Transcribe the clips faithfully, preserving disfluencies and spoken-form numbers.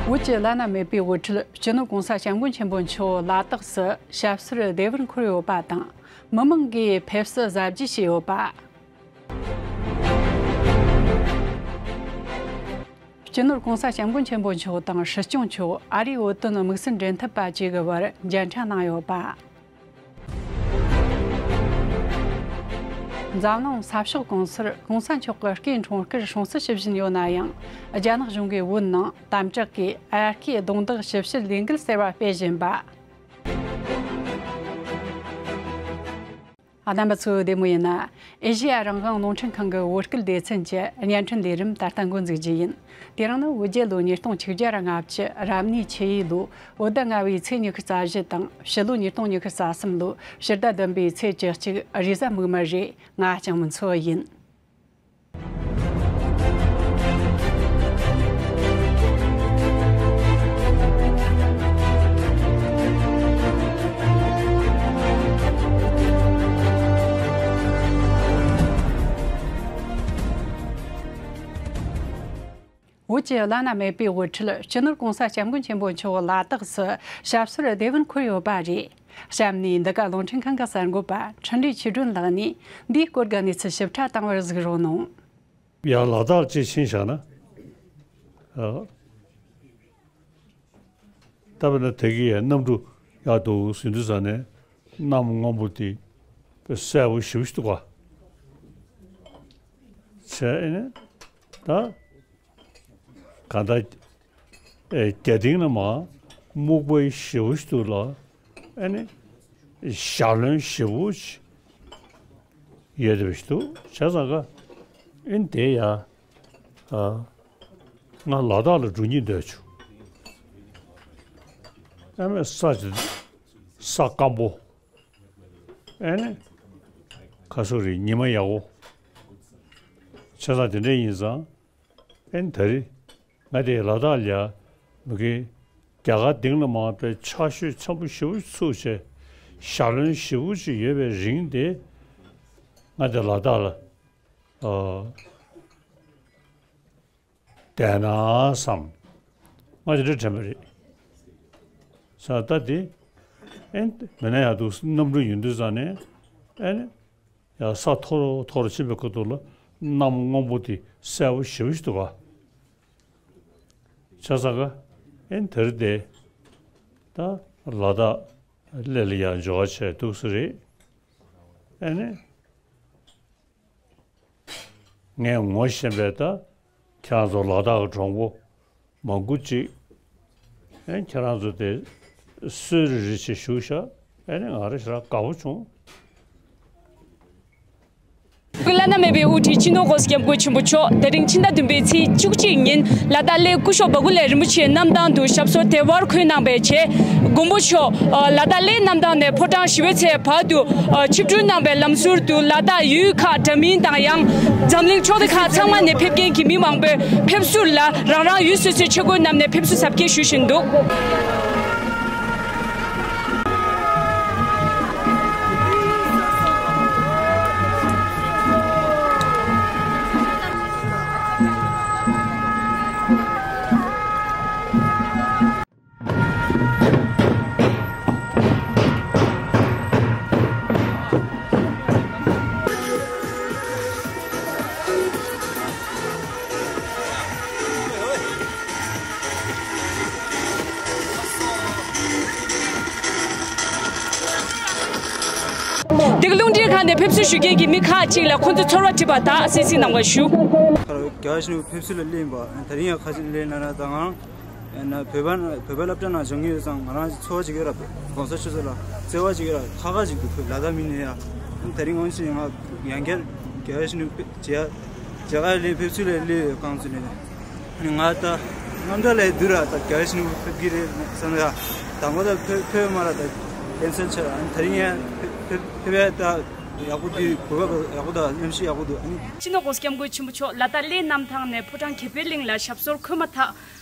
བོད་ཀྱི་བླ་ན་མེད་པའི་དབུ་ཁྲིད་སྤྱི་ནོར་༸གོང་ས་༸སྐྱབས་མགོན་ཆེན་པོ་མཆོག་ལ་དྭགས་སུ་ཞབས་སོར་བདེ་བར་འཁོད་ཡོད་པ་དང་། མི་མང་གིས་ཕེབས་བསུ་གཟབ་རྒྱས་བྱས་ཡོད་པ། སྤྱི་ནོར་༸གོང་ས་༸སྐྱབས་མགོན་ཆེན་པོ་མཆོག་དང་སྲིད་སྐྱོང་མཆོག་ཨ་རིའི་བོད་དོན་དམིགས་བསལ་འབྲེལ་མཐུད་པ་བཅས་ཀྱི་བར་མཇལ་འཕྲད་གནང་ཡོད་པ། འཛམ་གླིང་ས་ཕྱོགས་གང་སར་༸གོང་ས་མཆོག་གི་སྐུའི་འཁྲུངས་སྐར་སྲུང་བརྩི་ཞུ་བཞིན་ཡོད་ན་ཡང་། རྒྱ་ནག་གཞུང་གིས་བོད་ནང་དམ་དྲག་གིས་དབྱར་ཁའི་རྡུང་རྡེག་ཞིབ་བཤེར་ལས་འགུལ་ཟེར་བ་སྤེལ་བཞིན་པ། རྣམ་པ་ཚོ་བདེ་མོ་ཡིན་ན། ཨེ་ཤེ་ཡ་རང་དབང་རླུང་འཕྲིན་ཁང་གི་བོད་སྐད་སྡེ་ཚན་གྱི་བརྙན་འཕྲིན་ལས་རིམ་ད་ལྟ་འགོ་འཛུགས་རྒྱུ་ཡིན། དེ་རིང་ནི་བོད་རྒྱལ་ལོ་ཉིས་སྟོང་ཆིག་བརྒྱ་ལྔ་བཅུ་རབ་གནས་ཆུ་ཡོས་ལོའི་བོད་ཟླ་ལྔ་བའི་ཚེས་ཉི་ཤུ་རྩ་བཞི་དང་ཕྱི་ལོ་ཉིས་སྟོང་ཉི་ཤུ་རྩ་གསུམ་ལོའི་ཕྱི་ཟླ་བདུན་པའི་ཚེས་བཅུ་གཅིག་རེས་གཟའ་མིག་དམར་རེད། ང་ལྕང་མོ་མཚོ་ཡིན། བོད་ཀྱི་བླ་ན་མེད་པའི་དབུ་ཁྲིད་སྤྱི་ནོར་༸གོང་ས་༸སྐྱབས་མགོན་ཆེན་པོ་མཆོག་ལ་དྭགས་སུ་ཞབས་སོར་བདེ་བར་འཁོད་ཡོད་པ་རེད། གཤམ་ནས་འདི་ག་རླུང་འཕྲིན་ཁང་གི་གསར་འགོད་པ་འཕྲིན་ལས་ཆོས་སྒྲོན་ལགས་ནས་འདིའི་སྐོར་གྱི་གནས་ཚུལ་ཞིབ་ཕྲ་བཏང་བར་གཟིགས་རོགས་གནང་། ཡང་ལ་དྭགས་ཅིག་ཕྱིན་བཞག་ན། ཨ། ད་དཔེར་ན་དེ་གི་གནམ་གྲུ་ཡག་འདུག་ཟེར་དུས་ཙ་ནས་གནམ་སྔོན་པོ་དེ་གསལ་པོ་ཞེ་པོ་ཞིག་འདུག་ག། བྱས་ཨེ་ནས་ད་གང་ལྟར་ཨེ་རྒྱ་སྟེང་ན་མ་སྨུག་པ་ཞེ་པོ་ཞིག་འདུག་ལ། ཨེ་ནས་ཞལ་རློན་ཞེ་པོ་ཞིག་ཡོད་པ་ཞིག་འདུག་བྱས་ཙང་ག་ཨེ་ནས་དེ་ཡ། ཨ། ང་ལ་དྭགས་ལ་འགྲོ་སྙིང་འདོད་བྱུང་། ཨ་མས་ས་ཆ་ས་སྐམ་པོ། ཨེ་ནས་ཁ་སོ་རེ་ཉི་མ་ཡག་པོ། བྱས་ཙང་དེ་འདྲ་ཡིན་ཙང་། ཨེ་ནས་ད་རེས་ང་དེ་ལ་དྭགས་ལ་མི་གི་རྒྱ་གར་སྟེང་ལ་མ་པའི་ཆར་ཞོད་ཚ་པོ་ཞེ་པོ་ཚུགས་བྱས། ཞལ་རློན་ཞེ་པོ་ཅིག་ཡོད་པའི་རིང་དེ་ང་དེ་ལ་དྭགས་ལ། ཨ། བསྡད་ན་བསམ། ང་དེ་འདྲ་དྲན་པ་རེད། ས་ད་དེ། ཨེ་མེད་ན་ཡག་འདུག་གནམ་གྲུ་ཡིན་དུས་ཙ་ནས། ཨེ་ནས་ཡ་ས་མཐོ་རུ་མཐོ་རུ་ཕྱིན་པའི་ཁ་ཐུག་ལ་གནམ་སྔོན་པོ་དེ་གསལ་པོ་ཞེ་པོ་ཞིག་འདུག་ག། བྱས་ཙང་ག་ཨེ་དེ་རིང་དེ་ད་ལ་དྭགས་སླེབས་ལ་ཡ་འབྱོར་བ་བྱས་འདུག་ས་རེད། ཨེ་ནས། ངས་ངོ་ཤེས་པའི་ད་ཁྱེད་རང་ཚོ་ལ་དྭགས་ཀྱི་གྲོགས་པོ་མང་པོ་ཅིག་ཨེ་ཁྱེད་རང་ཚོ་དེ་གསོལ་རས་རེ་བྱས་བཞུགས་ཤག་ཨེ་ནས་ང་རང་ཞེ་དྲག་དགའ་པོ་བྱུང་། སྐུ་བླ་ན་མེད་པའི་དབུ་ཁྲིད་སྤྱི་ནོར་༸གོང་ས་༸སྐྱབས་མགོན་ཆེན་པོ་མཆོག་དེ་རིང་ཕྱི་ཟླ་བདུན་པའི་ཚེས་བཅུ་གཅིག་ཉིན་ལ་དྭགས་གླེ་སྐུ་ཞབས་འབའ་ཁུ་ལས་རིན་པོ་ཆེའི་གནམ་ཐང་དུ་ཞབས་སོར་བདེ་བར་འཁོད་གནང་བའི་རྗེས། མགོན་པོ་མཆོག་ལ་དྭགས་གླེའི་གནམ་ཐང་ནས་ཕོ་བྲང་ཞི་བའི་རྩེ་བར་དུ་ཆིབས་བསྒྱུར་གནང་བའི་ལམ་ཟུར་དུ་ལ་དྭགས་ཡུལ་ཁག་འདྲ་མིན་དང་ཡང་འཛམ་གླིང་ཕྱོགས་སྡེ་ཁག་ཚང་མ་ནས་ཕེབས་མཁན་གྱི་མི་མང་པོས་ཕེབས་བསུ་ལ་རང་རང་ཡུལ་སོ་སོའི་ཆས་གོས་བསྣམས་ནས་ཕེབས་བསུ་གཟབ་རྒྱས་ཞུ་བཞིན་འདུག། འདི་ག་རླུང་འཕྲིན་ཁང་ནས་ཕེབས་བསུ་ཞུ་མཁན་གྱི་མི་ཁག་ཅིག་ལ་ཁོང་ཚོའི་ཚོར་བ་དྲིས་པ་དག་གསན་གཟིགས་གནང་བར་ཞུ། རྒྱལ་བ་ཡིད་བཞིན་ནོར་བུ་ཕེབས་བསུ་ལ་སླེབས་ཡིན་པ། དེ་རིང་ཡང་ཁ་ཅིག་སླེབས་གནང་ན་ད་ང་ན་བོད་པ་ན་བོད་པའི་སློབ་གྲྭ་ནང་སྦྱོང་གི་ཡོད་ཙང་ང་རང་ཚོར་བ་ཅིག་ཡོད་ར། གོང་ས་མཆོག་ཚོ་ལ་བརྩེ་བ་ཅིག་ཡོད་ར། ཁ་ཁ་ཅིག་འདུག་ལ་དྭགས་མི་ནས་ཡ། དེ་རིང་འོན་ཞིང་ང་ཡང་བསྐྱར་རྒྱལ་བ་ཡིད་བཞིན་ནོར་བུ་མཇལ་མཇལ་ཁ་ལེན་ཕེབས་བསུ་ལ་སླེབས་ཡོད་གང་ཚོད་ནས། ང་ད་རྔམ་སྐྲག་ལས་སྡུག་ར། ད་རྒྱལ་བ་ཡིད་བཞིན་ནོར་བུ་ཕེབས་ཀྱི་རེད་བསམ་ཡ། དང་པོ་ད་ཕེབས་ཕེབས་མ་ར། ད་ཀན་སལ་ཆགས་ར། དེ་རིང་ཡང་ཕེབས་ཕེབས་ཕེབས་ཡ་ད་ཡག་པོ་འདུག་བོད་པ་ཡག་པོ་འདུག་གནམ་གཤིས་ཡག་པོ་འདུག་ཨ་ནི། སྤྱི་ནོར་༸གོང་ས་༸སྐྱབས་མགོན་ཆེན་པོ་མཆོག་ལ་དྭགས་གླེའི་གནམ་ཐང་ནས་ཕོ་བྲང་གྱལ་པོའི་གླིང་ལ་ཞབས་སོར་འཁོད་མ་ཐག་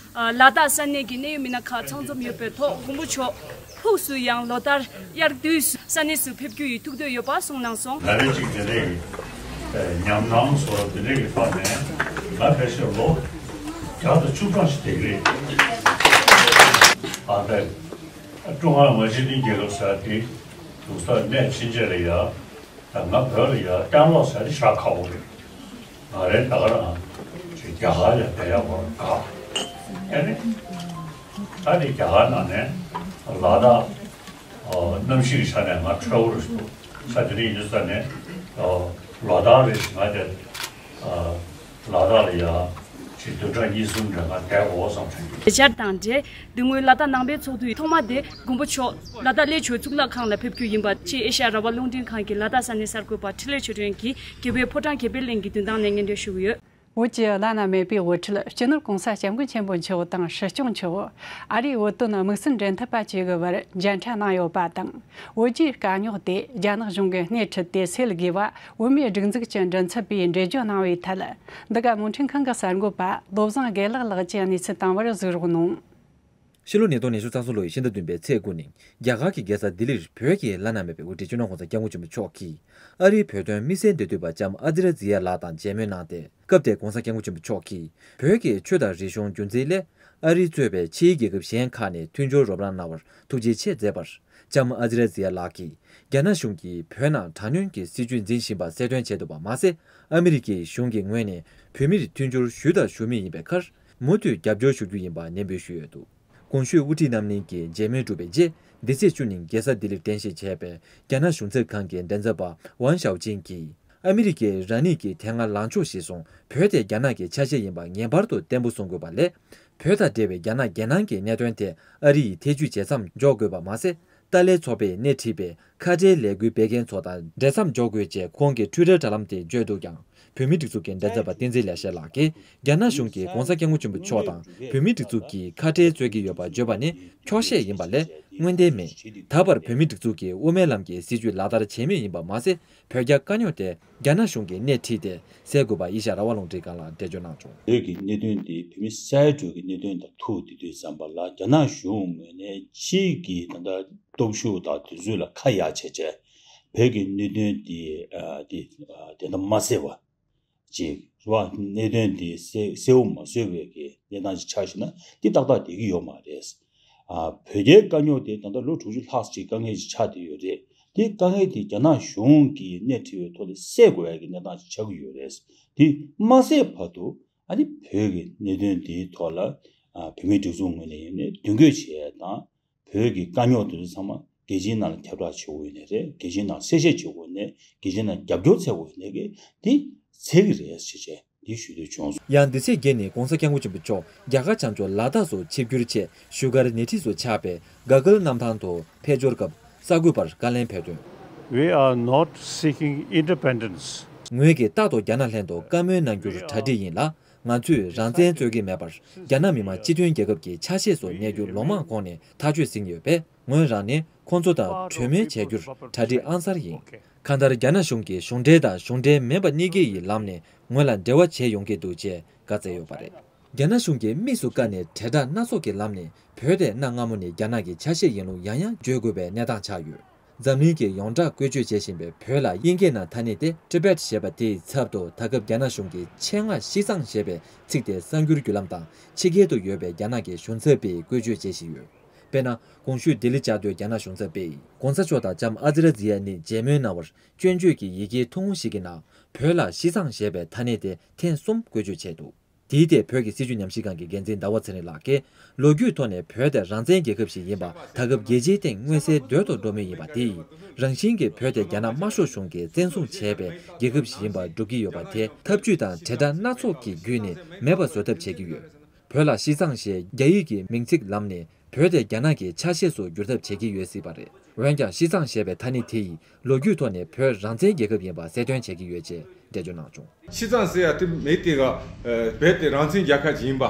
ལ་དྭགས་ས་གནས་ཀྱི་གནད་ཡོད་མི་སྣ་ཁག་ཚང་འཛོམས་ཡོད་པའི་ཐོག་མགོན་པོ་མཆོག་ཕུགས་སུ་ཡང་ལོ་ལྟར་དབྱར་དུས་སུ་ས་གནས་སུ་ཕེབས་རྒྱུ་ཡི་ཐུགས་འདོད་ཡོད་པ་གསུངས་གནང་སོང་། ད་རེས་ཅིག་དེ་འདྲའི་ཉམས་སྣང་སོགས་དེ་འདྲའི་གི་ཐོག་ནས་ང་ཕལ་ཆེར་ལོ་བརྒྱ་དང་བཅུ་གྲངས་ཤིག་བསྡད་ཀྱི་རེད། ཨ་ད། ཀྲུང་ཧྭ་མི་དམངས་སྤྱི་མཐུན་རྒྱལ་ཁབ་ཟེར་དེ་འདུག་ས་གནས་ཕྱིན་ཆད་ལ་ཡ། ད་ང་བོད་ལ་ཡ་བསྐྱར་ལོག་ཟེར་དེ་ཞེ་དྲག་ཁག་པོ་རེད། ང་རའི་ད་ག་རང་ཅིག་རྒྱ་གར་ལ་བསྡད་ཡག་པོ་དགའ། ཨེ་ནི། ད་དེ་རྒྱ་གར་ནང་ནས་ལ་དྭགས་གནམ་གཤིས་ཀྱི་ཆ་ནས་ང་འཕྲོད་པོ་རེད་འདུག་ས་དེ་རིང་ཡིན་ས་ནས་ལ་དྭགས་རེད་ང་དེ། ལ་དྭགས་ལ་ཡ་ཅིག་བདུན་ཕྲག་གཉིས་གསུམ་རེ་ང་བསྡད་དགོས་བསམ་དྲན་གྱི། དེ་འཆར་དང་འབྲེལ་དེ་སྔོན་ལ་དྭགས་ནང་པའི་ཚོགས་འདུའི་ཐོག་མ་དེ་མགོན་པོ་མཆོག་ལ་དྭགས་གླེ་ཆོས་གཙུག་ལག་ཁང་ལ་ཕེབས་རྒྱུ་ཡིན་པ་ཕྱིའི་ཨེ་ཤ་ཡ་རང་དབང་རླུང་འཕྲིན་ཁང་གི་ལ་དྭགས་ས་གནས་གསར་འགོད་པ་འཕྲིན་ལས་ཆོས་སྒྲོན་གྱིས་རྒྱལ་བའི་ཕོ་བྲང་དགེ་འཕེལ་གླིང་གི་མདུན་ཐང་ནས་སྙན་སྒྲོན་ཞུ་གི་ཡོད། བོད་ཀྱི་བླ་ན་མེད་པའི་དབུ་ཁྲིད་སྤྱི་ནོར་༸གོང་ས་༸སྐྱབས་མགོན་ཆེན་པོ་མཆོག་དང་སྲིད་སྐྱོང་མཆོག་ཨ་རིའི་བོད་དོན་དམིགས་བསལ་འབྲེལ་མཐུད་པ་བཅས་ཀྱི་བར་མཇལ་འཕྲད་གནང་ཡོད་པ་དང་། བོད་རྒྱའི་དཀའ་རྙོག་དེ་རྒྱ་ནག་གཞུང་གིས་སྣེ་ཁྲིད་དེ་སེལ་དགོས་པ་བོད་མིའི་སྒྲིག་འཛུགས་ཀྱི་མགྲིན་ཚབ་པས་འགྲེལ་བརྗོད་གནང་བའི་ཐད། འདི་ག་རླུང་འཕྲིན་ཁང་གི་གསར་འགོད་པ་བློ་བཟང་དགེ་ལེགས་ལགས་ཀྱིས་གནས་ཚུལ་བཏང་བར་གཟིགས་རོགས་གནང་། ཕྱི་ལོ་ཉིས་སྟོང་ཉི་ཤུ་རྩ་གསུམ་ལོ་ཡི་ཕྱི་ཟླ་བདུན་པའི་ཚེས་དགུ་ཉིན་རྒྱ་གར་གྱི་རྒྱལ་ས་ལྡི་ལིར་བོད་ཀྱི་བླ་ན་མེད་པའི་དབུ་ཁྲིད་སྤྱི་ནོར་༸གོང་ས་༸སྐྱབས་མགོན་ཆེན་པོ་མཆོག་གིས་ཨ་རིའི་བོད་དོན་དམིགས་བསལ་འབྲེལ་མཐུད་པ་ལྕམ་ཨ་ཛི་ར་ཛི་ཡ་ལགས་དང་མཇལ་མོལ་གནང་སྟེ། སྐབས་དེར་༸གོང་ས་༸སྐྱབས་མགོན་ཆེན་པོ་མཆོག་གིས་བོད་ཀྱི་ཆོས་དང་རིག་གཞུང་རྒྱུན་འཛིན་སླད་ཨ་རི་གཙོས་པའི་ཕྱིའི་རྒྱལ་ཁབ་གཞན་ཁག་ནས་མཐུན་སྦྱོར་རོགས་རམ་གནང་བར་ཐུགས་རྗེ་ཆེ་མཛད་པར། ལྕམ་ཨ་ཛི་ར་ཛི་ཡ་ལགས་ཀྱིས་རྒྱ་ནག་གཞུང་གིས་བོད་ནང་དྲག་གནོན་གྱི་སྲིད་བྱུས་འཛིན་བཞིན་པ་གསལ་སྟོན་བྱས་འདུག་པ་མ་ཟད། ཨ་མི་རི་ཀའི་གཞུང་གི་ངོས་ནས་བོད་མིར་མཐུན་སྦྱོར་ཞུས་དང་ཞུ་མུས་ཡིན་པའི་ཁར། མུ་མཐུད་རྒྱབ་སྐྱོར་ཞུ་རྒྱུ་ཡིན་པ་ནན་སྤོལ་ཞུས་ཡོད་འདུག་གོང་ཞུས་དབུ་ཁྲིད་རྣམ་གཉིས་ཀྱི་མཇལ་མོལ་གྲུབ་པའི་རྗེས། འདི་ཚེས་བཅུ་ཉིན་རྒྱལ་ས་ལྡི་ལིར་རྟེན་གཞི་བྱས་པའི་རྒྱ་ནག་གཞུང་ཚབ་ཁང་གི་མགྲིན་ཚབ་པ་ཝང་ཞའོ་ཅིན་གྱིས། ཨ་མི་རི་ཀས་རང་ཉིད་ཀྱི་དེ་སྔ་ལངས་ཕྱོགས་གཞིར་བཟུང་བོད་དེ་རྒྱ་ནག་གི་ཆ་ཤས་ཡིན་པ་ངེས་པར་དུ་བརྟན་པོ་བཟོ་དགོས་པ་ལས། བོད་དང་འབྲེལ་བའི་རྒྱ་ནག་རྒྱལ་ནང་གི་གནད་དོན་དེ་ཨ་རི་ཡིས་ཐེ་བྱུས་བྱེད་མཚམས་འཇོག་དགོས་པ་མ་ཟད། ཏཱ་ལའི་ཚོགས་པས་སྣེ་ཁྲིད་པའི་ཁ་བྲལ་ལས་འགུལ་སྤེལ་མཁན་ཚོ་དང་འབྲེལ་མཚམས་འཇོག་དགོས་ཅེས་ཁོང་གི་ཊུའི་ཊར་དྲ་ལམ་དེ་བརྗོད་འདུག་ཀྱང་། བོད་མིའི་སྒྲིག་འཛུགས་ཀྱི་མགྲིན་ཚབ་པ་བསྟན་འཛིན་ལེགས་བཤད་ལགས་ཀྱིས། རྒྱ་ནག་གཞུང་གིས་༸གོང་ས་༸སྐྱབས་མགོན་ཆེན་པོ་མཆོག་དང་བོད་མིའི་སྒྲིག་འཛུགས་ཀྱི་ཁ་བྲལ་རྩོད་ཀྱི་ཡོད་པ་བརྗོད་པ་ནི་འཁྱོག་བཤད་ཡིན་པ་ལས་དངོས་བདེན་མེད། ད་བར་བོད་མིའི་སྒྲིག་འཛུགས་ཀྱིས་དབུ་མའི་ལམ་གྱི་སྲིད་བྱུས་ལག་བསྟར་བྱེད་མུས་ཡིན་པ་མ་ཟད། བོད་རྒྱ་དཀའ་རྙོག་དེ་རྒྱ་ནག་གཞུང་གིས་སྣེ་ཁྲིད་དེ་སེལ་དགོས་པ་ཨེ་ཤ་ཡ་རང་དབང་རླུང་འཕྲིན་ཁང་ལ་འགྲེལ་བརྗོད་གནང་བྱུང་། བོད་ཀྱི་གནད་དོན་འདི་བོད་མི་གསར་འགྲོ་གི་གནད་དོན་དང་ཐུག་དེ་དུས་ཙམ་པ་ལ་རྒྱ་ནག་གཞུང་ངོས་ནས་ཕྱིའི་གི་ད་ལྟ་སྟོབས་ཤུགས་དང་དེ་ཚོ་ལ་ཁ་ཡ་བྱས་བྱས་བོད་ཀྱི་གནད་དོན་འདི་ཨ་འདི་ཨ་དེ་འདྲ་མ་སེལ་བ་ཅིག་རེད་བ། གནད་དོན་འདི་སེལ་སེལ་བ་མ་བཟོས་པའི་གི་གནས་སྟངས་ཅིག་ཆགས་ཤིག་ན་འདི་ཏག་ཏག་བསྡད་ཀྱི་ཡོད་མ་རེད། ཨ་བོད་རྒྱའི་དཀའ་རྙོག་དེ་ད་ལྟ་ལོ་དྲུག་ཅུ་ལྷག་ཅིག་དཀའ་ངལ་ཅིག་ཆགས་བསྡད་ཡོད་རེད། དེ་དཀའ་ངལ་དེ་རྒྱ་ནག་གཞུང་གིས་སྣེ་ཁྲིད་པའི་ཐོག་ནས་སེལ་དགོས་ཡ་གི་གནས་སྟངས་ཅིག་ཆགས་ཀྱི་ཡོད་རེད། དེ་མ་སེལ་བར་དུ་ཨ་ནི་བོད་ཀྱི་གནད་དོན་དེའི་ཐོག་ལ་ཨ་བོད་མིའི་སྒྲིག་འཛུགས་ངོས་ནས་ཡིན་ནའི་མདུན་སྐྱོད་བྱེད་ཡ་དང་། བོད་ཀྱི་དཀའ་རྙོག་དེ་ཚོ་ཚང་མ་རྒྱལ་སྤྱིའི་ནང་ལ་ཁྱབ་བསྒྲགས་བྱེད་དགོས་ཡོད་ནའི་རེད། རྒྱལ་སྤྱིའི་ནང་གསལ་བཤད་བྱེད་དགོས་ནའི་རྒྱལ་སྤྱིའི་ནང་རྒྱབ་སྐྱོར་བྱེད་དགོས་ནའི་གི་འདི་འཚལ་གི་རེད་ཞེས་བྱས་འདི་ཞུ་འདོད་བྱུང་སོང་། ཡང་འདི་ཚེས་བརྒྱད་ཉིན་༸གོང་ས་༸སྐྱབས་མགོན་ཆེན་པོ་མཆོག་རྒྱ་གར་བྱང་ཕྱོགས་ལ་དྭགས་སུ་ཆིབས་བསྒྱུར་ཆེད་བཞུགས་སྒར་ནེ་ཐི་སུ་ཆགས་པའི་ག་གལ་གནམ་ཐང་དུ་ཕེབས་འབྱོར་སྐབས་གསར་འགོད་པར་བཀའ་ལན་ཕེབས་དོན། We are not seeking independence. ངོས་ཀྱིས་རྟག་ཏུ་རྒྱ་ནག་ལྷན་དུ་བཀའ་མོལ་གནང་རྒྱུར་གྲ་སྒྲིག་ཡིན་ལ། ང་ཚོས་རང་བཙན་རྩོད་ཀྱི་མེད་པར་རྒྱ་ནག་མི་དམངས་སྤྱི་མཐུན་རྒྱལ་ཁབ་ཀྱི་ཆ་ཤས་སུ་གནས་རྒྱུ་ལོ་མང་གོང་ནས་ཐག་གཅོད་ཟིན་ཡོད་པས། ངོས་རང་ནི་ཁོང་ཚོ་དང་གྲོས་མོལ་བྱ་རྒྱུར་གྲ་སྒྲིག་ཨང་གསར་ཡིན། གང་ལྟར་རྒྱ་ནག་གཞུང་གིས་གཞུང་འབྲེལ་དང་གཞུང་འབྲེལ་མིན་པ་གཉིས་ཀའི་ལམ་ནས་ངོས་ལ་འབྲེལ་བ་བྱས་ཡོང་གི་འདུག་ཅེས་བཀའ་སྩལ་ཡོད་པ་རེད། རྒྱ་ནག་གཞུང་གིས་དམིགས་སུ་བཀར་ནས་དྲིལ་བསྒྲགས་སྣ་ཚོགས་ཀྱི་ལམ་ནས་བོད་དེ་གནའ་སྔ་མོ་ནས་རྒྱ་ནག་གི་ཆ་ཤས་ཡིན་ལུགས་ཡང་ཡང་བརྗོད་དགོས་པའི་གནས་སྟངས་ཆགས་ཡོད། འཛམ་གླིང་གི་ཡོངས་གྲགས་བཀོལ་སྤྱོད་བྱེད་བཞིན་པའི་བོད་ལ་དབྱིན་སྐད་ནང་ཐ་སྙད་དེ་Tibet ཞེས་པ་དེའི་ཚབ་ཏུ་ད་སྐབས་རྒྱ་ནག་གཞུང་གིས་ཆེད་མངགས་ཤི་ཙང་ཞེས་པའི་ཚིག་དེ་གསར་འགྱུར་བརྒྱུད་ལམ་དང་ཕྱི་རྒྱལ་དུ་ཡོད་པའི་རྒྱ་ནག་གི་གཞུང་ཚབ་པས་བཀོལ་སྤྱོད་བྱེད་བཞིན་ཡོད། དཔེར་ན། གོང་ཞུས་ལྡི་ལི་བཅའ་སྡོད་རྒྱ་ནག་གཞུང་ཚབ་པས་༸གོང་ས་མཆོག་དང་ལྕམ་ཨ་ཛི་ར་ཛི་ཡ་གཉིས་མཇལ་མོལ་གནང་བར་སྐྱོན་བརྗོད་ཀྱི་ཡི་གེ་ཐུང་ངུ་ཞིག་གི་ནང་བོད་ལ་ཤི་ཙང་ཞེས་པའི་ཐ་སྙད་དེ་ཐེངས་གསུམ་བཀོལ་སྤྱོད་བྱས་འདུག་དེའི་ཐད་བོད་ཀྱི་སྲིད་བྱུས་ཉམས་ཞིབ་ཁང་གི་འགན་འཛིན་ཟླ་བ་ཚེ་རིང་ལགས་ཀྱིས། ལོ་རྒྱུས་ཐོག་ནས་བོད་དེ་རང་བཙན་རྒྱལ་ཁབ་ཞིག་ཡིན་པ་ད་སྐབས་རྒྱལ་སྤྱིའི་སྟེང་མངོན་གསལ་དོད་དུ་འགྲོ་མུས་ཡིན་པ་དེ་ཡིས། རང་བཞིན་གྱིས་བོད་དེ་རྒྱ་ནག་དམར་ཤོག་གཞུང་གིས་བཙན་བཟུང་བྱས་པའི་རྒྱལ་ཁབ་ཞིག་ཡིན་པར་སྒྲུབ་ཀྱི་ཡོད་པ་དེ་ཐབས་ཇུས་དང་དྲིལ་བསྒྲགས་སྣ་ཚོགས་ཀྱི་བརྒྱུད་ནས་མེད་པ་བཟོ་ཐབས་བྱེད་ཀྱི་ཡོད། བོད་ལ་ཤི་ཙང་ཞེས་རྒྱ་ཡིག་གི་མིང་ཚིག་ལམ་ནས་བོད་དེ་རྒྱ་ནག་གི་ཆ་ཤས་སུ་བསྒྱུར་ཐབས་བྱེད་ཀྱི་ཡོད་སྲིད་པ་རེད། འོན་ཀྱང་ཤི་ཙང་ཞེས་པའི་ཐ་སྙད་དེ་ཡིས་ལོ་རྒྱུས་ཐོག་ནས་བོད་རང་བཙན་རྒྱལ་ཁབ་ཡིན་པ་གསལ་སྟོན་བྱེད་ཀྱི་ཡོད་ཅེས་འགྲེལ་བརྗོད་གནང་བྱུང་། ཤི་ཙང་ཟེར་ཡ་དེ་མི་དེ་ག་བོད་དེ་རང་བཙན་རྒྱལ་ཁབ་ཅིག་ཡིན་པ།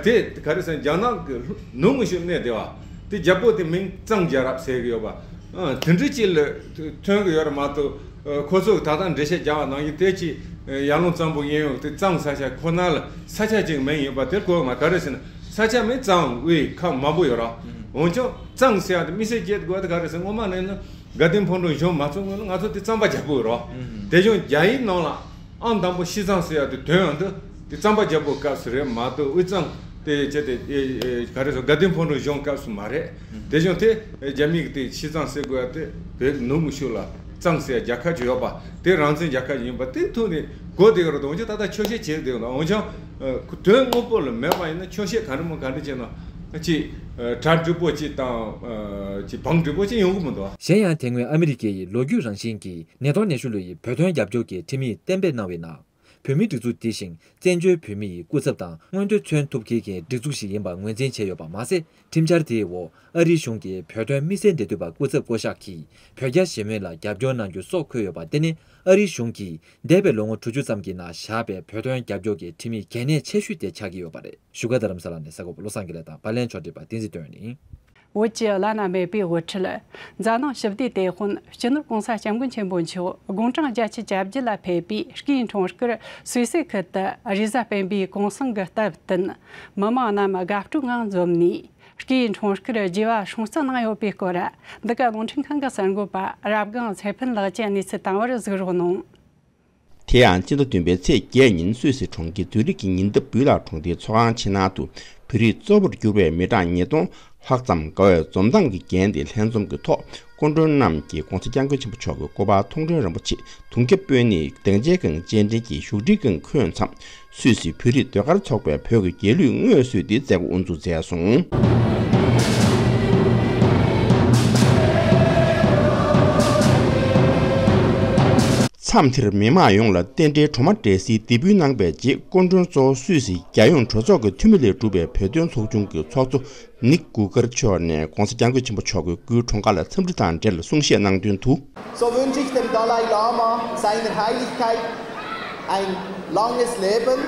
དེ་ག་རེ་ཟེར་རྒྱ་ནག་གི་ནུབ་ངོས་སུ་གནས་བསྡད་པ། དེ་རྒྱལ་པོ་དེ་མིང་གཙང་རྒྱལ་རབས་ཟེར་གི་ཡོད་པ། དེ་འདྲ་ཅིག་ལ་ཐོན་གི་ཡོད་རེད་མ་གཏོགས། ཁོ་ཚོ་གི་ད་ལྟ་འགྲེལ་བཤད་རྒྱག་པ་ནང་བཞིན་དེ་ཅིག་ཡར་ཀླུང་གཙང་པོ་གཡས་གཡོན་དེ་གཙང་ས་ཆ་ཁོ་ན་ལ་ས་ཆ་ཅིག་མིང་ཡོད་པ་དེར་གོ་མ། ག་རེ་ཟེར་ན་ས་ཆ་མིང་གཙང་དབུས་ཁམས་མང་པོ་ཡོད་ར། འོན་ཀྱང་གཙང་ཟེར་ཡ་དེ་དམིགས་བསལ་སྐྱེ་དགོས་དེ་ག་རེ་ཟེར། སྔོན་མ་ནས་ན་དགའ་ལྡན་ཕོ་བྲང་གཞུང་མ་ཚུགས་སྔོན་ལ་ང་ཚོ་དེ་གཙང་པ་རྒྱལ་པོ་ཡོད་ར། དེ་བཞིན་རྒྱ་ཡིག་ནང་ལ་ཨང་དང་པོ་ཤི་ཙང་ཟེར་ཡ་དེ་དོན་ཡང་དུ་དེ་གཙང་པ་རྒྱལ་པོའི་སྐབས་སུ་རེད་མ་གཏོགས་དབུས་གཙང་ དེ་བྱས་ཏེ་ཨེ་ཨེ་ག་རེ་ཟེར། དགའ་ལྡན་ཕོ་བྲང་གཞུང་སྐབས་སུ་མ་རེད། དེ་བཞིན་དེ་རྒྱ་མི་གི་དེ་ཤི་ཙང་ཟེར་དགོས་ཡ་དེ་བོད་ནུབ་མུ་ཤུ་ལ་ཙང་ཟེར་ཡ་རྒྱལ་ཁབ་ཅིག་ཡོད་པ་དེ་རང་བཙན་རྒྱལ་ཁབ་ཡིན་པ་དེ་ཐོག་ནས་གོ་བསྡད་ཀྱི་རེད། འོན་ཀྱང་ད་ལྟ་འཁྱོག་བཤད་བྱས་བསྡད་ཡོད་ན། འོན་ཀྱང་དོན་དངོས་པོ་ལ་མེད་པ་ཡིན་ན་འཁྱོག་བཤད་ག་འདྲ་མོ་ག་འདྲ་བྱས་ན་ཅིག་གྲ་འགྲིག་པོ་ཅིག་དང་ཅིག་བང་འགྲིག་པོ་ཅིག་ཡོང་གི་མི་འདུག་གཞན་ཡང་དེ་སྔོན་ཨ་མི་རི་ཀའི་ལོ་རྒྱུས་རང་བཞིན་གྱི་ནེ་ཐོ་ནེ་ཤུ་ལུའི་བོད་དོན་རྒྱབ་སྐྱོར་གྱི་ཁྲིམས་ཡིག་གཏན་འབེབས་གནང་བའི་ནང་། བོད་མིའི་སྒྲིག་འཛུགས་འདི་བཞིན་བཙན་བྱོལ་བོད་མི་ཡི་སྐུ་ཚབ་དང་མངོན་འདོད་མཚོན་ཐུབ་མཁན་གྱི་སྒྲིག་འཛུགས་ཤིག་ཡིན་པ་ངོས་འཛིན་བྱས་ཡོད་པ་མ་ཟད། ཁྲིམས་འཆར་དེའི་འོག་ཨ་རིའི་གཞུང་གི་བོད་དོན་དམིགས་བསལ་འབྲེལ་མཐུད་པ་སྐུ་ཚབ་བསྐོ་གཞག་གིས་བོད་རྒྱ་ཞི་མོལ་ལ་རྒྱབ་སྐྱོར་གནང་རྒྱུ་སོགས་འཁོད་ཡོད་པ། དེ་ནི་ཨ་རིའི་གཞུང་གིས་འདས་པའི་ལོ་ངོ་དྲུག་ཅུ་ཙམ་གྱི་ནང་བཞག་པའི་བོད་དོན་རྒྱབ་སྐྱོར་གྱི་ཁྲིམས་ཡིག་གལ་གནད་ཆེ་ཤོས་དེ་ཆགས་ཀྱི་ཡོད་པ་རེད། བཞུགས་སྒར་རྡ་རམ་ས་ལ་ནས་གསར་འགོད་པ་བློ་བཟང་དགེ་ལེགས་དང་། པར་ལེན་ཕྱོགས་སྒྲིག་པ་བསྟན་འཛིན་དོན་ཡོད་ཡིན། བོད་ཀྱི་བླ་ན་མེད་པའི་དབུ་ཁྲིད། འཛམ་གླིང་ཞི་བདེའི་དེད་དཔོན་སྤྱི་ནོར་༸གོང་ས་༸སྐྱབས་མགོན་ཆེན་པོ་མཆོག་དགུང་གྲངས་བརྒྱད་ཅུ་གྱ་བརྒྱད་ལ་ཕེབས་པའི་སྐུའི་འཁྲུངས་སྐར་སུད་སི་ཁུལ་དུ་རེས་གཟའ་སྤེན་པའི་གུང་སེང་གི་སྟབས་བསྟུན། མི་མང་རྣམས་དགའ་སྤྲོའི་ངང་འཛོམས་ནས་སྐུའི་འཁྲུངས་སྐར་བརྗེ་བ་སྲུང་བརྩི་གནང་ཡོད་པའི་སྐོར། འདི་ག་རླུང་འཕྲིན་ཁང་གི་གསར་འགོད་པ་རབ་སྒང་ཚེ་ཕུན་ལགས་ཀྱིས་གནས་ཚུལ་བཏང་བར་གཟིགས་རོགས་གནང་། དེ་ཡང་སྤྱི་ཟླ་བདུན་པའི་ཚེས་བརྒྱད་ཉིན་སུད་སི་གྲོང་ཁྱེར་ཛུ་རིག་གི་ཉེ་འདབས་བུ་ལག་གྲོང་སྡེའི་ཚོགས་ཁང་ཕྱི་ནང་དུ་བོད་རིགས་གཙོ་བོར་གྱུར་པའི་མི་གྲངས་ཉིས་སྟོང་ལྷག་ཙམ་དགའ་བའི་འཛོམས་མདངས་ཀྱིས་བརྒྱན་ཏེ་ལྷན་འཛོམས་ཀྱི་ཐོག་སྐུ་མགྲོན་རྣམས་ཀྱིས་༸གོང་ས་༸སྐྱབས་མགོན་ཆེན་པོ་མཆོག་གི་སྐུ་པར་མཐོང་གྲོལ་རིན་པོ་ཆེ་དུང་རྒྱ་དཔོན་གཉིས་སྡིངས་ཆའི་སྒང་སྤྱན་འདྲེན་གྱིས་བཞུགས་ཁྲིའི་སྒང་འཁོད་མཚམས། སུད་སི་བོད་རིགས་ཟློས་གར་ཚོགས་པས་བོད་ཀྱི་རྒྱལ་གླུའི་སྔོན་བསུ་དེ་མཛད་སྒོ་དབུ་འཛུགས་མཛད་སོང་། མཚམས་དེར་མི་མང་ཡོངས་ལ་རྟེན་འབྲེལ་གྲོ་མ་འབྲས་སིལ་འདེགས་འབུལ་གནང་བའི་རྗེས། སྐུ་མགྲོན་གཙོ་བོ་སུད་སི་རྒྱལ་ཡོངས་གྲོས་ཚོགས་ཀྱི་འཐུས་མི་ལས་གྲུབ་པའི་བོད་དོན་ཚོགས་ཆུང་གི་ཚོགས་གཙོ་ནིག་གུ་ཀར་མཆོག་ནས་༸གོང་ས་༸སྐྱབས་མགོན་ཆེན་པོ་མཆོག་གི་སྐུའི་འཁྲུངས་སྐར་ལ་འཚམས་འདྲི་དང་འབྲེལ་གསུང་བཤད་གནང་དོན་དུ། So wünsche ich dem Dalai Lama, seiner Heiligkeit, ein langes Leben.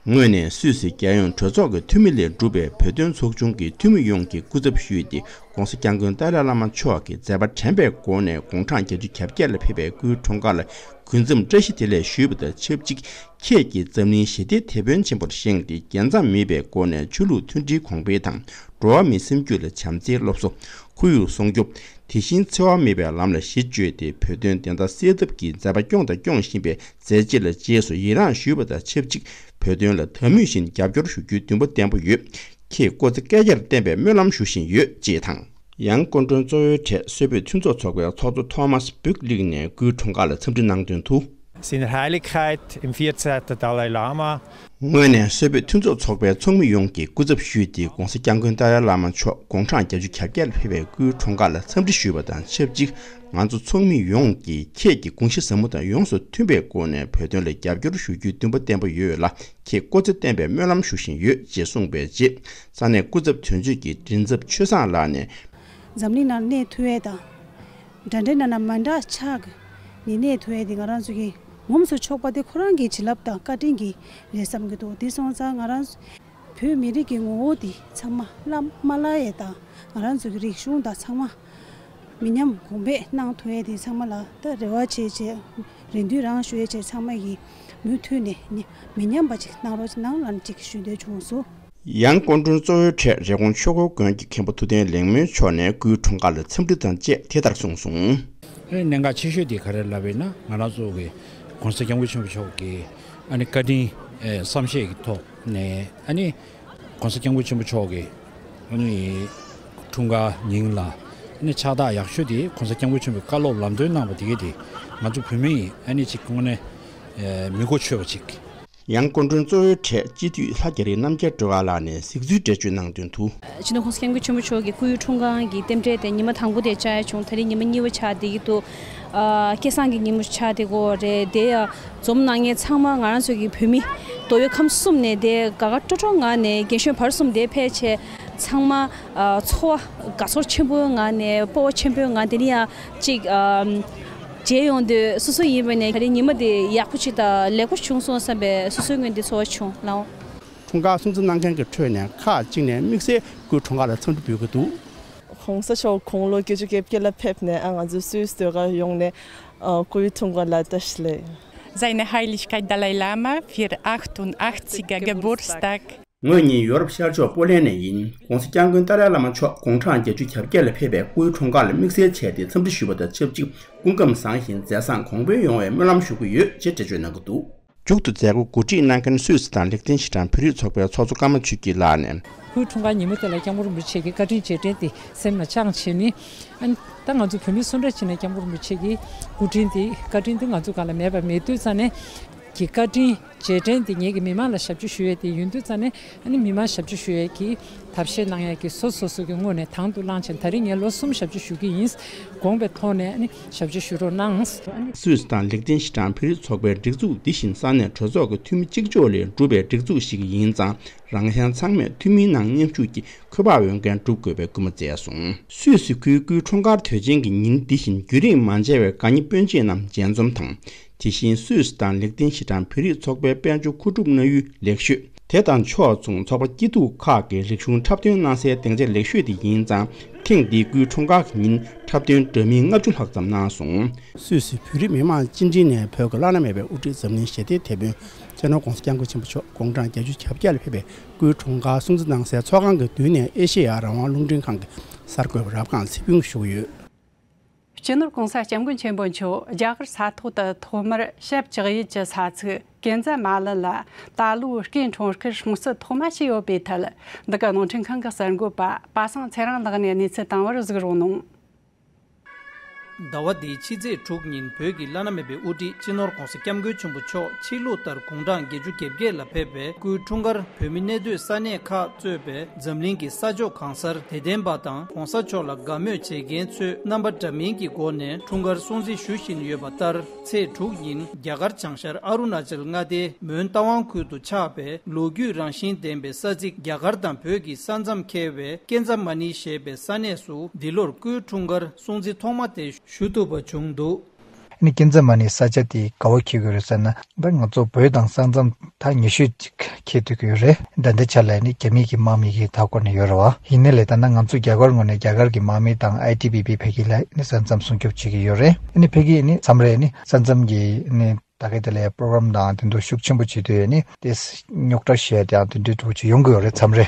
ངོས་ནས་སུད་སི་རྒྱལ་ཡོངས་གྲོས་ཚོགས་ཀྱི་འཐུས་མི་ལས་གྲུབ་པའི་བོད་དོན་ཚོགས་ཆུང་གི་འཐུས་མི་ཡོངས་ཀྱི་སྐུ་ཚབ་ཞུས་ཏེ། ༸གོང་ས་༸སྐྱབས་མགོན་ཏཱ་ལའི་བླ་མ་མཆོག་གིས་མཛད་པ་དྲན་པའི་སྒོ་ནས་དགུང་གྲངས་བརྒྱད་ཅུ་གྱ་བརྒྱད་ལ་ཕེབས་པའི་སྐུའི་འཁྲུངས་སྐར་ལ་གུས་འཛོམས་བཀྲ་ཤིས་བདེ་ལེགས་ཞུས་པ་དང་ཆབས་ཅིག་ཁྱེད་ཀྱིས་འཛམ་གླིང་ཞི་བདེའི་དེད་དཔོན་ཆེན་པོར་བཞེངས་ཏེ། རྒྱལ་མཚམས་མེད་པའི་སྒོ་ནས་ཆོས་ལུགས་མཐུན་སྒྲིལ་གོང་འཕེལ་དང་། འགྲོ་བ་མིའི་སེམས་རྒྱུད་ལ་བྱམས་བརྩེའི་སློབ་གསོ། ཁོར་ཡུག་སྲུང་སྐྱོབ། དེ་བཞིན་འཚེ་བ་མེད་པའི་ལམ་ལ་གཞི་བཅོལ་ཏེ། བོད་དོན་བདེན་མཐའ་གསལ་ཐབས་ཀྱི་མཛད་པ་སྐྱོང་དང་སྐྱོང་བཞིན་པའི་མཛད་རྗེས་ལ་རྗེས་སུ་ཡི་རངས་ཞུས་པ་དང་ཆབས་ཅིག་བོད་དོན་ལ་ད་མུས་བཞིན་རྒྱབ་སྐྱོར་ཞུ་རྒྱུའི་འདུན་པ་བརྟན་པོ་ཡོད། ཁྱེད་སྐུ་ཚེ་བསྐལ་བརྒྱར་བརྟན་པའི་སྨོན་ལམ་ཞུ་བཞིན་ཡོད་ཅེས་དང་། ཡང་སྐུ་མགྲོན་གཙོ་བོའི་གྲས་སོ་བོད་མཐུན་ཚོགས་ཚོགས་པའི་ཚོགས་གཙོ་ཐོ་མཱས་བུག་ལིག་ནས་སྐུའི་འཁྲུངས་སྐར་ལ་འཚམས་འདྲི་གནང་དོན་དུ། Seine Heiligkeit dem vierzehnten Dalai Lama. ངོས་ནས་སོ་བོད་མཐུན་ཚོགས་ཚོགས་པའི་ཚོགས་མི་ཡོངས་ཀྱི་སྐུ་ཚབ་ཞུས་ཏེ། ༸གོང་ས་༸སྐྱབས་མགོན་ཏཱ་ལའི་བླ་མ་མཆོག་དགུང་གྲངས་བརྒྱད་ཅུ་གྱ་བརྒྱད་ལ་ཕེབས་པའི་སྐུའི་འཁྲུངས་སྐར་ལ་འཚམས་འདྲི་ཞུས་པ་དང་ཆབས་ཅིག་ང་ཚོ་ཚོགས་མི་ཡོངས་ཀྱིས་ཁྱེད་ཀྱི་དགོངས་གཞི་ཟབ་མོ་དང་ཡོངས་སུ་མཐུན་པའི་སྒོ་ནས་བོད་དོན་ལ་རྒྱབ་སྐྱོར་ཞུ་རྒྱུའི་འདུན་པ་བརྟན་པོ་ཡོད་ལ། ཁྱེད་སྐུ་ཚེ་བརྟན་པའི་སྨོན་ལམ་ཞུ་བཞིན་ཡོད་ཅེས་གསུངས་པའི་རྗེས། ས་གནས་སྐུ་ཚབ་དོན་གཅོད་ཀྱི་མགྲིན་ཚབ་ཆོས་བཟང་ལགས་ནས། འཛམ་གླིང་ནང་གནས་ཐུབ་ཡས་དང་། འདྲ་འདྲའི་ནང་ན་མ་འདྲ་ཆགས་ཀྱི་ནས་གནས་ཐུབ་ཡས་དེ་ང་རང་ཚོ་གི་ངོམས་སུ་ཆོག་པ་དེ་ཁོ་རང་གི་བྱིན་རླབས་དང་བཀའ་དྲིན་གྱིས་རེད་བསམ་གྱི་འདུག་དེ་སོང་ཙང་ང་རང་བོད་མི་རིགས་ཀྱི་ངོ་བོ་དེ་ཚང་མ་བླ་མ་བརླག་ཡས་དང་། ང་རང་ཚོ་གི་རིག་གཞུང་དང་ཚང་མ་མི་ཉམས་གོང་འཕེལ་གནང་ཐུབ་ཡས་དེ་ཚང་མ་ལ་ད་རེ་བ་བྱེད་བྱེད་རེ་འདུན་རང་ཞུ་ཡས་བྱེད། ཚང་མ་གིས་མུ་མཐུད་ནས་མི་ཉམས་པ་ཅིག་གནང་རོགས་གནང་ལབ་ཅིག་ཞུ་འདོད་བྱུང་སོང་། ཡང་སྐུ་མགྲོན་གཙོ་བོའི་གྲས་རི་ཀོན་ཆོས་འཁོར་དགོན་གྱི་མཁན་པོ་ཐུབ་བསྟན་ལེགས་སྨོན་མཆོག་ནས་སྐུའི་འཁྲུངས་སྐར་ལ་འཚམས་འདྲི་དང་བཅས་དེ་ལྟར་གསུངས་སོང་། ཨ་ནི་གནད་འགག་ཆེ་ཤོས་དེ་ག་རེ་ལབ་པ་ཡིན་ན། ང་རང་ཚོ་གི་༸གོང་ས་༸སྐྱབས་མགོན་ཆེན་པོ་མཆོག་གི་ཨ་ནི་བཀའ་དྲིན་ཨེ་བསམ་ཤེས་ཀྱི་ཐོག་ནས། ཨ་ནི་༸གོང་ས་༸སྐྱབས་མགོན་ཆེན་པོ་མཆོག་གི་ཨ་ནི་འཁྲུངས་སྐར་ཉིན་ལ་ཨ་ནི་ཕྱག་རྟགས་ཡག་ཤོས་དེ་༸གོང་ས་༸སྐྱབས་མགོན་ཆེན་པོས་བཀའ་སློབ་ལམ་སྟོན་གནང་བ་དེ་གས་དེ་ང་ཚོ་བོད་མི་ཡིས་ཨ་ནི་ཅིག་དངོས་གནས་ཨེ་མི་གོ་ཆོད་པ་ཅིག་ཡང་སྐུ་མགྲོན་གཙོ་བོའི་གྲས་སྤྱི་འཐུས་ལྷ་རྒྱ་རི་རྣམ་རྒྱལ་སྒྲོལ་དཀར་ལགས་ནས་གཟིགས་ཚུལ་འགྲེལ་བརྗོད་གནང་དོན་དུ། སྤྱི་ནོར་༸གོང་ས་༸སྐྱབས་མགོན་ཆེན་པོ་མཆོག་གི་སྐུའི་འཁྲུངས་སྐར་གྱི་རྟེན་འབྲེལ་དེ་ཉི་མ་དང་པོ་དེ་བཅར་ཡ་བྱུང་། ད་རེས་ཉི་མ་གཉིས་པ་ཆགས་བསྡད་ཀྱི་འདུག་ཨ། སྐལ་བཟང་གི་ཉིན་མོ་ཆགས་བསྡད་ཀྱི་ཡོད་རེད། དེ་ཡང་འཛོམས་གནང་མཁན་ཚང་མ་ང་རང་ཚོ་གི་བོད་མི་རྡོ་སྦིས་ཁམས་གསུམ་ནས། དེ་དགའ་དགའ་སྤྲོ་སྤྲོའི་ངང་ནས་རྒན་གཞོན་བར་གསུམ་དེ་ཕལ་ཆེར་ཚང་མ་ཨ་ཚོར་བ་དགའ་ཚོར་ཆེན་པོའི་ངང་ནས། སྤོབས་པ་ཆེན་པོའི་ངང་དེ་ནས་ཡང་ཅིག་ཨ། མཇལ་ཡོང་དུས་སོ་སོ་ཡིན་པ་ནས་ད་རེས་ཉི་མ་དེ་ཡག་པོ་ཅིག་དང་ལེགས་པོ་བྱུང་སོང་བསམ་པའི་སོ་སོའི་ངོས་ནས་ཚོར་བ་བྱུང་ལགས། འཁྲུངས་སྐར་སྲུང་བརྩི་གནང་མཁན་གྱི་ཁྲོད་ནས་ཁག་ཅིག་ནས་དམིགས་བསལ་སྐུའི་འཁྲུངས་སྐར་ལ་འཚམས་འདྲི་ཕུལ་གྱི་འདུག ༸གོང་ས་མཆོག་དགུང་ལོ་བརྒྱད་ཅུ་གྱ་བརྒྱད་ལ་ཕེབས་ནས། ཨ། ང་ཚོའི་སུད་སི་ཟློས་གར་ཡོངས་ནས། ཨ། སྐུའི་འཁྲུངས་སྐར་ལ་བཀྲ་ཤིས་བདེ་ལེགས། Seine Heiligkeit Dalai Lama für achtundachtziger Geburtstag. ངོས་གཉིས་ཡོ་རོབ་ཤར་ཕྱོགས་པོ་ལན་ནས་ཡིན། ༸གོང་ས་༸སྐྱབས་མགོན་ཏཱ་ལའི་བླ་མ་མཆོག་དགུང་གྲངས་བརྒྱད་ཅུ་གྱ་བརྒྱད་ལ་ཕེབས་པའི་སྐུའི་འཁྲུངས་སྐར་ལ་དམིགས་བསལ་བྱས་ཏེ་འཚམས་འདྲི་ཞུས་པ་དང་ཆབས་ཅིག་སྐུ་ཁམས་བཟང་ཞིང་མཛད་བཟང་གོང་འཕེལ་ཡོང་བའི་སྨོན་ལམ་ཞུ་གི་ཡོད་ཅེས་འགྲེལ་བརྗོད་གནང་གི་འདུག་མཇུག་ཏུ་མཛད་སྒོ་གོ་སྒྲིག་གནང་མཁན་སུད་སི་དང་ལེག་ཏེན་ཤི་ཊན་བོད་རིགས་ཚོགས་པའི་ཚོགས་གཙོ་ཀརྨ་ཆོས་སྐྱིད་ལགས་ནས། སྐུའི་འཁྲུངས་སྐར་ཉིན་མོ་དེ་ལ་སྐྱབས་མགོན་རིན་པོ་ཆེ་གི་བཀའ་དྲིན་རྗེས་དྲན་དེ་སེམས་ལ་བཅངས་བྱས་ནས། ཨ་ནི་ད་ང་ཚོ་བོད་མི་སུ་འདྲ་ཅིག་ནས་སྐྱབས་མགོན་རིན་པོ་ཆེ་གི་སྐུ་དྲིན་དེ་བཀའ་དྲིན་དེ་ང་ཚོ་སྒང་ལ་མེད་པ་མེད་དུས་ཙང་ནས་ཀྱི་བཀའ་དྲིན་རྗེས་དྲན་དེ་ངེད་ཀྱི་མི་མང་ལ་ཞབས་ཕྱི་ཞུ་ཡས་དེ་ཡིན་དུས་ཙང་ནས། ཨ་ནི་མི་མང་ཞབས་ཕྱི་ཞུ་ཡས་ཀྱི་ཐབས་ཤེས་གནང་ཡས་ཀྱི་སོ་སོ་སོ་གི་ངོས་ནས་དང་དུ་བླངས་བྱས། ད་རིང་ངས་ལོ་གསུམ་ཞབས་ཕྱི་ཞུ་གི་ཡིན། དགོངས་པའི་ཐོག་ནས་ཨ་ནི་ཞབས་ཕྱི་ཞུ་རོགས་གནང་། སུད་སི་དང་ལེག་ཏེན་ཤི་ཊན་བོད་རིགས་ཚོགས་པའི་སྒྲིག་འཛུགས་འདི་བཞིན་ས་གནས་གྲོས་ཚོགས་ཀྱི་འཐུས་མི་གཅིག་ལྕོགས་ལས་གྲུབ་པའི་སྒྲིག་འཛུགས་ཤིག་ཡིན་ཙང་། རང་གཞན་ཚང་མས་འཐུས་མིའི་ནང་མཉམ་ཞུགས་ཀྱིས་ཁོ་པ་འོས་འགན་སྒྲུབ་དགོས་པའི་སྐུལ་མ་མཛད་སོང་། སུད་སི་ཁུལ་སྐུའི་འཁྲུངས་སྐར་དུས་ཆེན་གྱི་ཉིན་འདི་བཞིན་རྒྱུན་རིང་མ་མཇལ་བའི་དགའ་ཉེ་སྤུན་མཆེད་རྣམས་མཇལ་འཛོམས་དང་། དེ་བཞིན་སུད་སི་དང་ལེག་ཏེན་ཤི་ཊན་བོད་རིགས་ཚོགས་པའི་དཔལ་འབྱོར་མཁོ་སྒྲུབ་གནང་ཡུལ་ལེགས་ཤོད་དེ་དང་ཕྱོགས་མཚུངས་ཚོགས་པ་སྐྱིད་སྡུག་ཁག་གི་རིག་གཞུང་འཁྲབ་སྟོན་གནང་སའི་སྡིངས་ཆ་ལེགས་ཤོས་དེ་ཡིན་ཙང་། ཐེངས་འདིའི་སྐུའི་འཁྲུངས་སྐར་གྱི་ཉིན་འཁྲབ་སྟོན་འདྲ་མིན་ལྔ་བཅུ་ལྷག་ཙམ་གནང་སོང་། སུད་སི་བོད་རིགས་མི་མང་སྤྱི་འཐུས་ནས་བོད་ཀྱི་བླ་ན་མེད་པའི་དབུ་ཁྲིད་འཛམ་གླིང་ཞི་བདེའི་དེད་དཔོན་སྤྱི་ནོར་༸གོང་ས་༸སྐྱབས་མགོན་ཆེན་པོ་མཆོག་དགུང་གྲངས་བརྒྱད་ཅུ་གྱ་བརྒྱད་ལ་ཕེབས་པའི་སྐུའི་འཁྲུངས་སྐར་སྲུང་བརྩི་གནང་སའི་ཚོགས་ཁང་གི་མདུན་ནས་ཨེ་ཤེ་ཡ་རང་དབང་རླུང་འཕྲིན་ཁང་གི་གསར་འགོད་པ་རབ་སྒང་ཚེ་ཕུན་ཞུ་གི་ཡོད། སྤྱི་ནོར་༸གོང་ས་༸སྐྱབས་མགོན་ཆེན་པོ་མཆོག་རྒྱ་གར་ས་ཐོག་ཏུ་ཐོག་མར་ཞབས་བཅགས་ཡུལ་གྱི་ས་ཚིགས་ཀན་ཛ་མ་ལི་ལ་ད་ལོའི་སྐུའི་འཁྲུངས་སྐར་སྲུང་བརྩི་ཐོག་མ་བྱས་ཡོད་པའི་ཐད། འདི་ག་རླུང་འཕྲིན་ཁང་གི་གསར་འགོད་པ་པ་སངས་ཚེ་རིང་ལགས་ནས་གནས་ཚུལ་བཏང་བར་གཟིགས་རོགས་གནང་། ཟླ་བ་འདིའི་ཕྱི་ཚེས་དྲུག་ཉིན་བོད་ཀྱི་བླ་ན་མེད་པའི་དབུ་ཁྲིད་སྤྱི་ནོར་༸གོང་ས་༸སྐྱབས་མགོན་ཆེན་པོ་མཆོག་ཕྱི་ལུགས་ལྟར་དགུང་གྲངས་བརྒྱད་ཅུ་གྱ་བརྒྱད་ལ་ཕེབས་པའི་སྐུའི་འཁྲུངས་སྐར་བོད་མི་གནས་སྡོད་ས་གནས་ཁག་གཙོས་པའི་འཛམ་གླིང་གི་ས་ཕྱོགས་གང་སར་དད་ལྡན་པ་དང་༸གོང་ས་མཆོག་ལ་དགའ་མོས་བྱེད་མཁན་ཚོས་རྣམ་པ་འདྲ་མིན་གྱི་སྒོ་ནས་འཁྲུངས་སྐར་སྲུང་བརྩི་ཞུ་བཞིན་ཡོད་པ་ལྟར། ཚེས་དྲུག་ཉིན་རྒྱ་གར་བྱང་ཤར་ཨ་རུ་ན་ཅལ་མངའ་སྡེའི་མོན་རྟ་དབང་ཁུལ་དུ་ཆགས་པའི་ལོ་རྒྱུས་རང་བཞིན་ལྡན་པའི་ས་ཚིགས་རྒྱ་གར་དང་བོད་ཀྱི་ས་མཚམས་འཁེལ་བའི་ཀན་ཛ་མ་ནི་ཞེས་པའི་ས་གནས་སུ་འདི་ལོར་སྐུའི་འཁྲུངས་སྐར་སྲུང་བརྩི་ཐོག་མ་དེ་ཞུ་ཐུབ་པ་བྱུང་འདུག་ཨ་ནི་ཀན་ཛ་མ་ནི་ས་ཆ་དེ་ག་བ་འཁེལ་གྱི་རེད་ཟེར་ན། ད་ང་ཚོ་བོད་དང་ས་མཚམས་ད་ཉེ་ཤོས་ཅིག་འཁེལ་སྡོད་ཀྱི་ཡོད་རེད། ད་འདི་ཆ་ལ་ནི་རྒྱ་མི་གི་དམག་མི་གི་མཐའ་འཁོར་ནས་ཡོད་རེད་བ། ཡིན་ནའི་ལས་ད་ནང་ང་ཚོ་རྒྱ་གར་ངོས་ནས་རྒྱ་གར་གྱི་དམག་མི་དང་ཨའི་ཊི་བི་པི་ཕ་གི་ལ་ནི་ས་མཚམས་སྲུང་སྐྱོབ་བྱེད་ཀྱི་ཡོད་རེད། ཨ་ནི་ཕ་གི་ནི་མཚམས་རེ་ནི་ས་མཚམས་ཀྱི་ནི་ད་ག་དེ་ལས་པྲོ་གྷ་རམ་དང་དེ་ཚོ་ཤུགས་ཆེན་པོ་བྱེད་དུས་ནི་དེ་རྙོག་དྲ་བཤད་དེའང་དེ་འདྲའི་འདྲ་བོ་ཅིག་ཡོང་གི་ཡོད་རེད། མཚམས་རེ་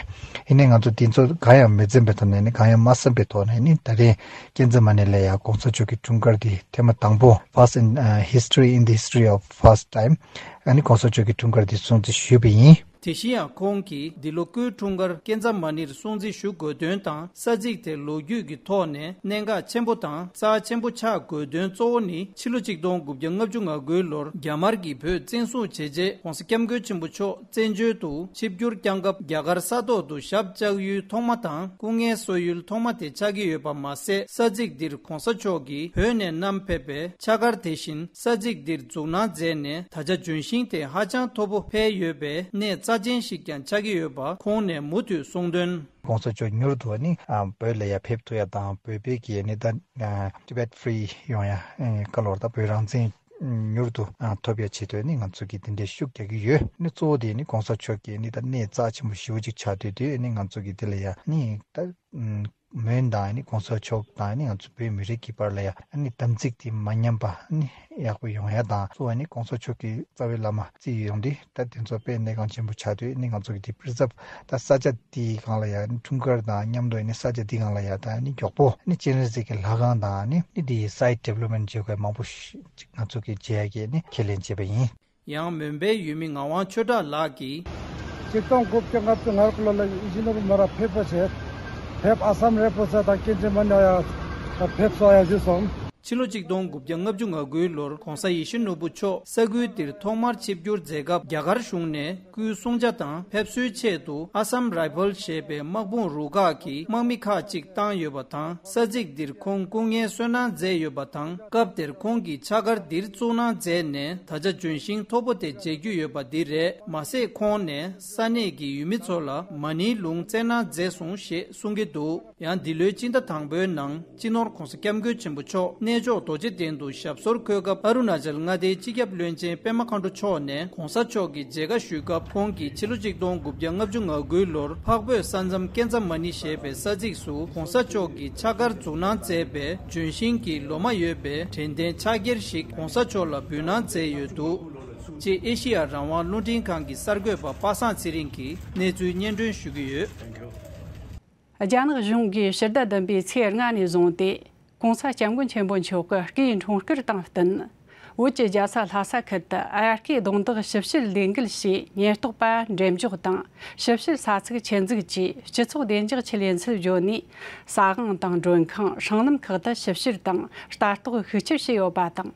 ཡིན་ནའི་ང་ཚོ་དེ་ཚོ་གང་ཡང་མི་འཛེམ་པའི་ཐོག་ནས་ནི་གང་ཡང་མ་བསམ་པའི་ཐོག་ནས་ནི་ད་རེས་ཀན་ཛ་མ་ནི་ལ་ཡ་༸གོང་ས་མཆོག་གི་འཁྲུངས་སྐར་འདི་ཐེངས་མ་དང་པོ། First in, uh, history, in the history of first time. ཨ་ནི་༸གོང་ས་མཆོག་གི་འཁྲུངས་སྐར་འདི་སྲུང་བརྩི་ཞུས་པ་ཡིན། དེ་བཞིན་ཡང་ཁོང་གིས་འདི་ལོ་སྐུའི་འཁྲུངས་སྐར་ཀན་ཛ་མ་ནིར་སྲུང་བརྩི་ཞུ་དགོས་དོན་དང་། ས་ཚིགས་དེ་ལོ་རྒྱུས་ཀྱི་ཐོག་ནས་གནད་འགག་ཆེན་པོ་དང་རྩ་ཆེན་པོ་ཆགས་དགོས་དོན་གཙོ་བོ་ནི། ཕྱི་ལོ་ཆིག་སྟོང་དགུ་བརྒྱ་ལྔ་བཅུ་ང་དགུའི་ལོར་རྒྱ་དམར་གྱིས་བོད་བཙན་བཟུང་བྱས་རྗེས། ༸གོང་ས་༸སྐྱབས་མགོན་ཆེན་པོ་མཆོག་བཙན་བྱོལ་དུ་ཆིབས་བསྒྱུར་བསྐྱངས་སྐབས། རྒྱ་གར་ས་ཐོག་ཏུ་ཞབས་བཅགས་ཡུལ་ཐོག་མ་དང་སྐུ་ངལ་གསོ་ཡུལ་ཐོག་མ་དེ་ཆགས་ཀྱི་ཡོད་པ་མ་ཟད། ས་ཚིགས་འདིར་༸གོང་ས་མཆོག་གིས་བོད་ནས་བསྣམས་ཕེབས་པའི་ཕྱག་འཁར་དེ་བཞིན་ས་ཚིགས་འདིར་འཛུགས་གནང་མཛད་ནས། ད་ཆ་ལྗོན་ཤིང་དེ་ཧ་ཅང་མཐོ་པོ་འཕེལ་ཡོད་པའི་གནས་རྩ་ཆེན་ཞིག་ཀྱང་ཆགས་ཀྱི་ཡོད་པ་ཁོང་ནས་མུ་མཐུད་གསུངས་དོན། ༸གོང་ས་མཆོག་མྱུར་དུ་ནི་ཨ་བོད་ལ་ཡར་ཕེབས་ཐུབ་ཡ་དང་། བོད་པའི་གི་ནི་ད་ཨ་Tibet Free ཡོང་ཡ། ཨ་ག་ལོར་ད་བོད་རང་བཙན་མྱུར་དུ་ཨ་ཐོབ་ཡ་ཆེད་དུ་ནི་ང་ཚོ་གི་དེ་འདྲའི་ཤུགས་རྒྱག་གི་ཡོད། ནི་གཙོ་བོ་དེ་ནི་༸གོང་ས་མཆོག་གི་ནི་ད་གནས་རྩ་ཆེན་པོ་ཞེ་པོ་ཅིག་ཆགས་དུས་དེ་ནི་ང་ཚོ་གི་དེ་ལ་ཡ་ནི་ད་ཨ་མོན་དང་ནི་༸གོང་ས་མཆོག་དང་ནི་ང་ཚོ་བོད་མི་རིགས་ཀྱི་བར་ལ་ཡ་ནི་དམ་ཚིག་དེ་མ་ཉམས་པ་ནི་ཡག་པོ་ཡོང་ཡ་དང་། གཙོ་བོ་ནི་༸གོང་ས་མཆོག་གི་རྩ་བའི་བླ་མ་རྩིས་ཡོང་དུས། ད་དེ་ཚོ་དཔེ་གནས་སྐབས་ཆེན་པོ་ཆགས་དུས་ནི་ང་ཚོ་གི་དེ་པི་རི་ཛརབ། ད་ས་ཆ་དེའི་སྒང་ལ་ཡ་ནི་འཁྲུངས་སྐར་དང་མཉམ་དུ་ནི་ས་ཆ་དེའི་སྒང་ལ་ཡ་ད་ནི་མགྱོགས་པོ་ནི་སྤྱན་རས་གཟིགས་ཀྱི་ལྷ་ཁང་དང་ནི་ནི་དེའི་སའིཌ་ཌི་ཝེ་ལོབ་མེན་ཊི་བྱེད་དགོས་མང་པོ་ཞིག་ང་ཚོ་གི་བྱེད་ཡ་གི་ནི་ཁས་ལེན་བྱས་པ་ཡིན། ཡང་མོན་པའི་ཡུལ་མི་ངག་དབང་ཆོས་གྲགས་ལགས་ཀྱིས། ཆིག་སྟོང་དགུ་བརྒྱ་ལྔ་བཅུ་ང་དགུ་ལོ་ལ་ཡིད་བཞིན་ནོར་བུ་མོ་རང་ཕེབས་པ་བྱས། ཕེབས་ཨ་སམ་རེད་པོ་ས་དང་ཀན་ཛ་མ་ནི་ཡ་ཕེབས་སོ་ཡ་ཞུས་སོང་། ཕྱི་ལོ་ཆིག་སྟོང་དགུ་བརྒྱ་ལྔ་བཅུ་ང་དགུའི་ལོར་༸གོང་ས་ཡིད་བཞིན་ནོར་བུ་མཆོག་ས་ཁུལ་འདིར་ཐོག་མར་ཆིབས་བསྒྱུར་མཛད་སྐབས། རྒྱ་གར་གཞུང་ནས་སྐུའི་སྲུང་བྱ་དང་ཕེབས་བསུའི་ཆེད་དུ་ཨ་སམ་རའི་ཕལ་ཞེས་པའི་དམག་དཔུང་རུ་ཁག་གི་དམག་མི་ཁག་ཅིག་བཏང་ཡོད་པ་དང་། ས་ཚིགས་འདིར་ཁོང་སྐུ་ངལ་གསོ་གནང་མཛད་ཡོད་པ་དང་། སྐབས་དེར་ཁོང་གིས་ཕྱག་འཁར་འདིར་བཙུགས་གནང་མཛད་ནས། ད་ཆ་ལྗོན་ཤིང་མཐོ་པོ་དེ་མཇལ་རྒྱུ་ཡོད་པ་འདི་རེད། མ་ཟད་ཁོང་ནས་ས་གནས་ཀྱི་ཡུལ་མི་ཚོ་ལ་མ་ཎིའི་ལུང་བསྩལ་གནང་མཛད་སོང་ཞེས་གསུང་གི་འདུག། ཡང་འདི་ལོའི་སྤྱི་ཟླ་དང་པོའི་ནང་སྤྱི་ནོར་༸གོང་ས་༸སྐྱབས་མགོན་ཆེན་པོ་མཆོག་གནས་མཆོག་རྡོ་རྗེ་གདན་དུ་ཞབས་སོར་འཁོད་སྐབས། ཨ་རུ་ན་ཅལ་མངའ་སྡེའི་སྤྱི་ཁྱབ་བློན་ཆེན་པད་མ་མཁའ་འགྲོ་མཆོག་ནས་༸གོང་ས་མཆོག་གི་མཇལ་ཁ་ཞུས་སྐབས། ཁོང་གིས་ཕྱི་ལོ་ཆིག་སྟོང་དགུ་བརྒྱ་ལྔ་བཅུ་ང་དགུའི་ལོར་འཕགས་བོད་ས་མཚམས་ཀན་ཛ་མ་ནི་ཞེས་པའི་ས་ཚིགས་སུ་༸གོང་ས་མཆོག་གི་ཕྱག་འཁར་འཛུགས་གནང་མཛད་པའི་ལྗོན་ཤིང་གི་ལོ་མ་ཡོད་པའི་དྲན་རྟེན་ཕྱག་འཁྱེར་ཞིག་༸གོང་ས་མཆོག་ལ་འབུལ་གནང་མཛད་ཡོད་འདུག་ཅེས་ཨེ་ཤེ་ཡ་རང་དབང་རླུང་འཕྲིན་ཁང་གི་གསར་འགོད་པ་པ་སངས་ཚེ་རིང་གིས་གནས་ཚུལ་སྙན་སྒྲོན་ཞུ་གི་ཡོད། རྒྱ་ནག་གཞུང་གིས་ཕྱི་ཟླ་བདུན་པའི་ཚེས་ལྔ་ནས་བཟུང་སྟེ། ༸གོང་ས་༸སྐྱབས་མགོན་ཆེན་པོ་མཆོག་གི་སྐུའི་འཁྲུངས་སྐར་དང་བསྟུན། བོད་ཀྱི་རྒྱལ་ས་ལྷ་ས་ཁུལ་དུ་དབྱར་ཁའི་གདོང་འདེགས་ཞིབ་བཤེར་ལས་འགུལ་ཞེས་ཉེན་རྟོག་པ་འགྲེམས་འཇོག་དང་ཞིབ་བཤེར་ས་ཚིགས་ཆེད་འཛུགས་ཀྱིས་སྤྱི་ཚོགས་བདེ་འཇགས་ཆེད་ལས་འཚོལ་བརྗོད་ནས། ས་དབང་དང་མགྲོན་ཁང་སྲང་ལམ་ཁག་ཏུ་ཞིབ་བཤེར་དང་ལྟ་རྟོག་ཤུགས་ཆེར་བྱས་ཡོད་པ་དང་།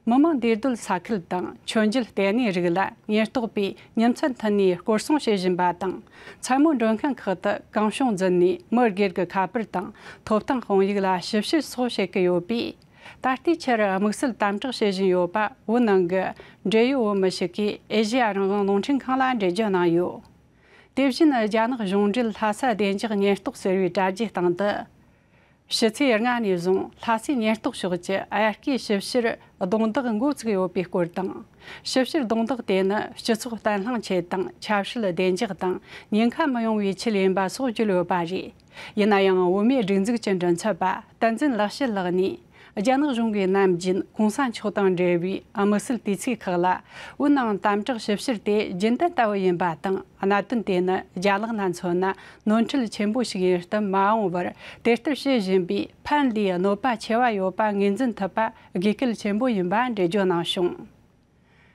མི་མང་བདེ་སྡོད་ས་ཁུལ་དང་མཆོད་མཇལ་ལྟེ་གནས་རིགས་ལ་ཉེན་རྟོག་པས་ཉིན་མཚན་མཐུད་ནས་སྐོར་སྲུང་བྱེད་བཞིན་པ་དང་། མཚན་མོ་མགྲོན་ཁང་ཁག་ཏུ་གང་བྱུང་འཛུལ་ནས་མི་སྒེར་གྱི་ཁ་པར་དང་ཐོབ་ཐང་དཔང་ཡིག་ལ་ཞིབ་བཤེར་སོགས་བྱེད་ཀྱི་ཡོད་པས། ད་ལྟའི་ཆར་དམིགས་བསལ་དམ་དྲག་བྱེད་བཞིན་ཡོད་པ་བོད་ནང་གི་འབྲེལ་ཡོད་བོད་མི་ཞིག་གིས་ཨེ་ཤེ་ཡ་རང་དབང་རླུང་འཕྲིན་ཁང་ལ་འགྲེལ་བརྗོད་གནང་ཡོད། དེ་བཞིན་རྒྱ་ནག་གཞུང་འབྲེལ་ལྷ་ས་བདེ་འཇགས་ཉེན་རྟོག་ཟེར་བའི་དྲ་རྒྱའི་སྟེང་དུ། ཕྱི་ཚེས་ལྔ་ནས་བཟུང་ལྷ་སའི་ཉེན་རྟོག་ཕྱོགས་ཀྱི་དབྱར་ཁའི་ཞིབ་བཤེར་རྡུང་རྡེག་འགོ་བཙུགས་ཡོད་པའི་སྐོར་དང་། ཞིབ་བཤེར་རྡུང་རྡེག་དེ་ནི་སྤྱི་ཚོགས་བརྟན་ལྷིང་ཆེད་དང་ཆབ་སྲིད་བདེ་འཇགས་དང་ཉེན་ཁ་མི་ཡོང་བའི་ཆེད་ཡིན་པ་སོགས་བརྗོད་ཡོད་པ་རེད། ཡིན་ན་ཡང་བོད་མིའི་སྒྲིག་འཛུགས་ཀྱི་མགྲིན་ཚབ་པ་བསྟན་འཛིན་ལེགས་བཤད་ལགས་ནས། རྒྱ་ནག་གཞུང་གིས་ནམ་རྒྱུན་གོང་ས་མཆོག་དང་འབྲེལ་བའི་དམིགས་བསལ་དུས་ཚིགས་ཁག་ལ། བོད་ནང་དམ་དྲག་ཞིབ་བཤེར་དེ་རྒྱུན་ལྡན་ལྟ་བུ་ཡིན་པ་དང་། གནད་དོན་དེ་ནི་རྒྱ་ལག་ན་མཚོན་ན་ནོར་འཁྲུལ་ཆེན་པོ་ཞིག་ཡིན་སྟབས་མ་འོངས་པར་དེ་ལྟར་བྱེད་བཞིན་པས་ཕན་ལས་གནོད་པ་ཆེ་བ་ཡོད་པ་ངོས་འཛིན་ཐུབ་པ་དགོས་གལ་ཆེན་པོ་ཡིན་པ་འགྲེལ་བརྗོད་གནང་བྱུང་།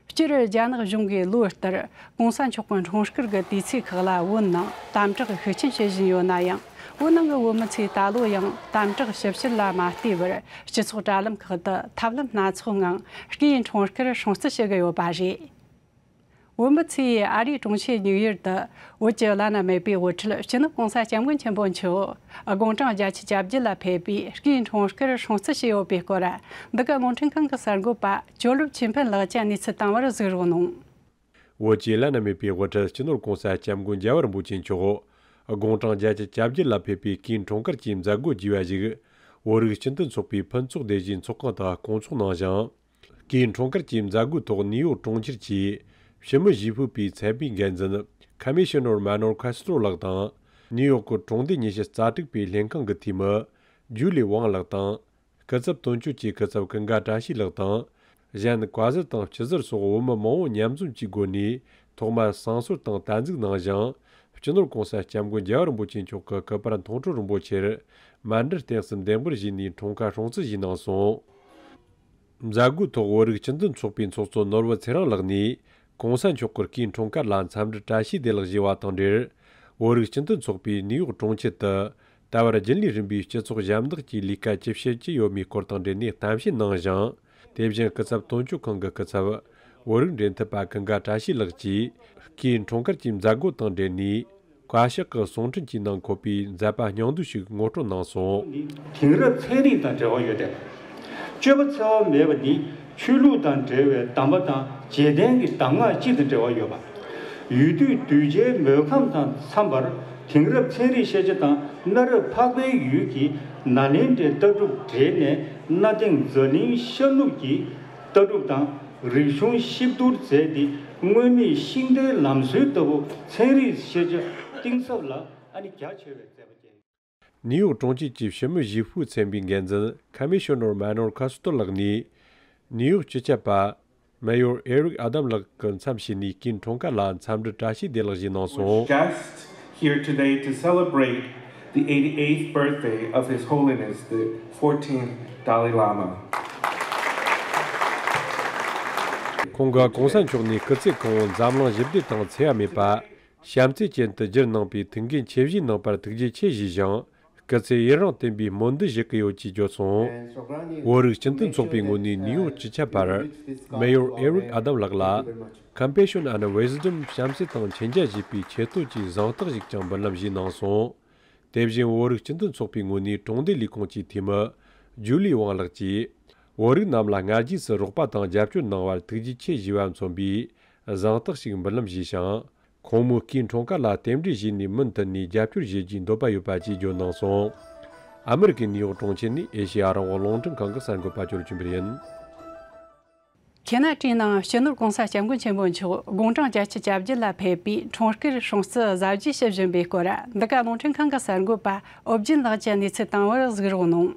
སྤྱིར་རྒྱ་ནག་གཞུང་གིས་ལོ་ལྟར་གོང་ས་མཆོག་གི་འཁྲུངས་སྐར་གྱི་དུས་ཚིགས་ཁག་ལ་བོད་ནང་དམ་དྲག་ཤུགས་ཆེན་བྱེད་བཞིན་ཡོད་ན་ཡང་། བོད་ནང་གི་བོད་མི་ཚོས་ད་ལོ་ཡང་དམ་དྲག་ཞིབ་བཤེར་ལ་མ་བལྟས་པར་སྤྱི་ཚོགས་དྲ་ལམ་ཁག་ཏུ་ཐབས་ལམ་སྣ་ཚོགས་ངང་སྐུའི་འཁྲུངས་སྐར་སྲུང་བརྩི་བྱེད་ཀྱི་ཡོད་པ་རེད། བོད་མི་ཚོས་ཨ་རིའི་གྲོང་ཁྱེར་ཉིའུ་ཡོར་དུ་བོད་ཀྱི་བླ་ན་མེད་པའི་དབུ་ཁྲིད་སྤྱི་ནོར་༸གོང་ས་༸སྐྱབས་མགོན་ཆེན་པོ་མཆོག་དགུང་གྲངས་བརྒྱད་ཅུ་གྱ་བརྒྱད་ལ་ཕེབས་པའི་སྐུའི་འཁྲུངས་སྐར་སྲུང་བརྩི་བྱས་ཡོད་པའི་སྐོར། འདི་ག་རླུང་འཕྲིན་ཁང་གི་གསར་འགོད་པ་ཅོ་ལིབ་ཆོས་འཕེལ་ལགས་ཀྱིས་གནས་ཚུལ་བཏང་བར་གཟིགས་རོགས་གནང་། བོད་ཀྱི་བླ་ན་མེད་པའི་དབུ་ཁྲིད་སྤྱི་ནོར་༸གོང་ས་༸སྐྱབས་མགོན་རྒྱལ་བ་རིན་པོ་ཆེ་མཆོག་དགུང་གྲངས་བརྒྱད་ཅུ་གྱ་བརྒྱད་ལ་ཕེབས་པའི་སྐུའི་འཁྲུངས་སྐར་གྱི་མཛད་སྒོ་བརྒྱུད་པ་ཞིག་བོད་རིགས་སྤྱི་མཐུན་ཚོགས་པའི་ཕུན་ཚོགས་སྡེ་བཞིའི་ཚོགས་ཁང་དུ་སྐོང་ཚོགས་གནང་ཞིང་། སྐུའི་འཁྲུངས་སྐར་གྱི་མཛད་སྒོའི་ཐོག་ནིའུ་ཡོག་གྲོང་ཁྱེར་གྱི་ཕྱི་མི་ཞི་གཡོག་པའི་ཚན་པའི་འགན་འཛིན་ཁ་མི་ཤི་ནོར་མ་ནོར་ཁ་སི་ཏྲོ་ལགས་དང་། ནིའུ་ཡོག་གི་གྲོང་སྡེ་ཉི་ཤུ་རྩ་དྲུག་པའི་ལྷན་ཁང་གི་འཐུས་མི་ཇུ་ལི་ཝང་ལགས་དང་། སྐུ་ཚབ་དོན་གཅོད་ཀྱི་སྐུ་ཚབ་ཀུན་དགའ་བཀྲ་ཤིས་ལགས་དང་། གཞན་བཀའ་ཟུར་དང་སྤྱི་ཟུར་སོགས་བོད་མི་མང་པོ་མཉམ་འཛོམས་ཀྱི་སྒོ་ནས་ཐོག་མར་བསང་གསོལ་དང་དམ་འཛུགས་གནང་ཞིང་། སྤྱི་ནོར་༸གོང་ས་༸སྐྱབས་མགོན་རྒྱལ་བ་རིན་པོ་ཆེ་མཆོག་གི་སྐུ་པར་མཐོང་གྲོལ་རིན་པོ་ཆེར་མཎྜལ་རྟེན་གསུམ་བརྟན་པོར་བཞེས་ནས་འཁྲུངས་སྐར་སྲུང་བརྩི་ཞུས་གནང་སོང་། མཛད་སྒོའི་ཐོག་བོད་རིགས་སྤྱི་མཐུན་ཚོགས་པའི་ཚོགས་གཙོ་ནོར་བུ་ཚེ་རིང་ལགས་ནས་༸གོང་ས་མཆོག་གི་སྐུའི་འཁྲུངས་སྐར་ལ་འཚམས་འདྲི་བཀྲ་ཤིས་བདེ་ལེགས་ཞུས་པ་དང་འབྲེལ། བོད་རིགས་སྤྱི་མཐུན་ཚོགས་པས་ནིའུ་ཡོག་གྲོང་ཁྱེར་དུ་ད་བར་རྒྱུན་ལས་རིམ་པའི་སྤྱི་ཚོགས་ཞབས་འདེགས་ཀྱི་ལས་ཀ་ཅི་བྱེད་ཀྱི་ཡོད་མེད་སྐོར་དང་འབྲེལ་ནས་གཏམ་བཤད་གནང་ཞིང་། དེ་བཞིན་སྐུ་ཚབ་དོན་གཅོད་ཁང་གི་སྐུ་ཚབ་བོད་རིགས་འབྲེལ་མཐུད་པ་ཀུན་དགའ་བཀྲ་ཤིས་ལགས་ཀྱིས་སྐུའི་འཁྲུངས་སྐར་གྱི་མཛད་སྒོ་དང་འབྲེལ་ནས། བཀའ་ཤག་གི་གསུང་འཕྲིན་གྱི་ནང་འཁོད་པའི་མཛད་པ་སྙིང་བསྡུས་ཤིག་ངོ་སྤྲོད་གནང་སོང་། དེང་རབས་ཚན་རིག་དང་འབྲེལ་བ་ཡོད་དེ། སྤྱོད་པ་འཚེ་བ་མེད་པ་ནི་ཆོས་ལུགས་དང་འབྲེལ་བའི་གདམས་པ་དང་རྗེས་དྲན་གྱི་གདམས་ངག་སྤྱི་དང་འབྲེལ་བ་ཡོད་པ། ཡུལ་དུས་གདུལ་བྱའི་མོས་ཁམས་དང་འཚམས་པར་དེང་རབས་ཚན་རིག་ཤེས་བྱ་དང་གནའ་རབས་འཕགས་པའི་ཡུལ་གྱི་ནཱ་ལེནྡྲའི་ལྟ་གྲུབ་འབྲེལ་ནས་གནའ་དེང་འཛམ་གླིང་ཤར་ནུབ་ཀྱི་ལྟ་གྲུབ་དང་རིག་གཞུང་གཤིབ་བསྡུར་མཛད་དེ། སྔོན་མེད་ཤིང་རྟའི་ལམ་སྲོལ་ལྟ་བུ་ཚན་རིག་ཤེས་བྱ་གཏིང་ཟབ་ལ་ཨ་ནི་རྒྱ་ཆེ་བའི་མཛད་པ་བསྐྱངས། ནིའུ་ཡོག་གྲོང་ཁྱེར་གྱི་ཕྱི་མི་ཞི་གཡོག་ཚན་པའི་འགན་འཛིན་ཁ་མི་ཤི་ནོར་མ་ནོར་ཁ་སི་ཏོར་ལགས་ནས། ནིའུ་ཡོག་སྤྱི་ཁྱབ་པ་མེ་ཡོར་ཨེ་རིག་ཨ་དམ་ལགས་ཀྱི་མཚམས་ཞུས་ནས་སྐུའི་འཁྲུངས་སྐར་ལ་འཚམས་འདྲི་བཀྲ་ཤིས་བདེ་ལེགས་ཞུས་གནང་སོང་། We're just here today to celebrate the eighty-eighth birthday of His Holiness the fourteenth Dalai Lama. ཁོང་གིས་གོང་ས་མཆོག་ནས་སྐུ་ཚེ་གང་བོ་འཛམ་གླིང་ཞི་བདེ་དང་འཚེ་བ་མེད་པ། བྱམས་བརྩེ་ཅན་དུ་བསྒྱུར་གནང་པའི་ཐུགས་འགན་ཆེ་བཞེས་གནང་པར་ཐུགས་རྗེ་ཆེ་ཞུས་ཤིང་། སྐུ་ཚེ་ཡུན་རིང་བརྟན་པའི་སྨོན་འདུན་ཞུ་གི་ཡོད་ཅེས་བརྗོད་སོང་། བོད་རིགས་སྤྱི་མཐུན་ཚོགས་པའི་ངོས་ནས་ནིའུ་ཡོག་སྤྱི་ཁྱབ་པར་མེ་ཡོར་ཨེ་རིག་ཨ་དམ་ལགས་ལ་Compassion and Wisdom བྱམས་བརྩེ་དང་མཁྱེན་རྒྱ་ཞེས་པའི་ཆེ་བསྟོད་ཀྱི་གཟེངས་རྟགས་ཤིག་ཀྱང་འབུལ་ལམ་ཞུས་གནང་སོང་། དེ་བཞིན་བོད་རིགས་སྤྱི་མཐུན་ཚོགས་པའི་ངོས་ནས་གྲོང་སྡེ་ལས་ཁུངས་ཀྱི་འཐུས་མི་ཇུ་ལི་ཝང་ལགས་ཀྱིས། བོད་རིགས་རྣམས་ལ་སྔ་རྗེས་སུ་རོགས་པ་དང་རྒྱབ་སྐྱོར་གནང་བར་ཐུགས་རྗེ་ཆེ་ཞུས་པ་མཚོན་པའི་གཟེངས་རྟགས་ཤིག་འབུལ་ལམ་ཞུས་ཤིང་། ཁོང་མོའི་སྐུའི་འཁྲུངས་སྐར་ལ་རྟེན་འབྲེལ་ཞུས་ནས་མུ་མཐུད་ནས་རྒྱབ་སྐྱོར་བྱེད་རྒྱུའི་འདོད་པ་ཡོད་པ་བཅས་བརྗོད་གནང་སོང་། ཨ་མི་རི་ཀའི་ནིའུ་ཡོག་གྲོང་ཁྱེར་ནས་ཨེ་ཤེ་ཡ་རང་དབང་རླུང་འཕྲིན་ཁང་གི་གསར་འགོད་པ་ཅོ་ལི་ཅུན་པེར་ཡིན། ཁེ་ན་ཌའི་ནང་སྤྱི་ནོར་གོང་ས་སྐྱབས་མགོན་ཆེན་པོ་མཆོག་དགུང་གྲངས་བརྒྱད་ཅུ་གྱ་བརྒྱད་ལ་ཕེབས་པའི་འཁྲུངས་སྐར་སྲུང་བརྩི་གཟབ་རྒྱས་བྱེད་བཞིན་པའི་སྐོར། འདི་ག་རླུང་འཕྲིན་ཁང་གི་གསར་འགོད་པ་ཨོ་བརྒྱུད་ལགས་ཀྱིས་གནས་ཚུལ་བཏང་བར་གཟིགས་རོགས་གནང་།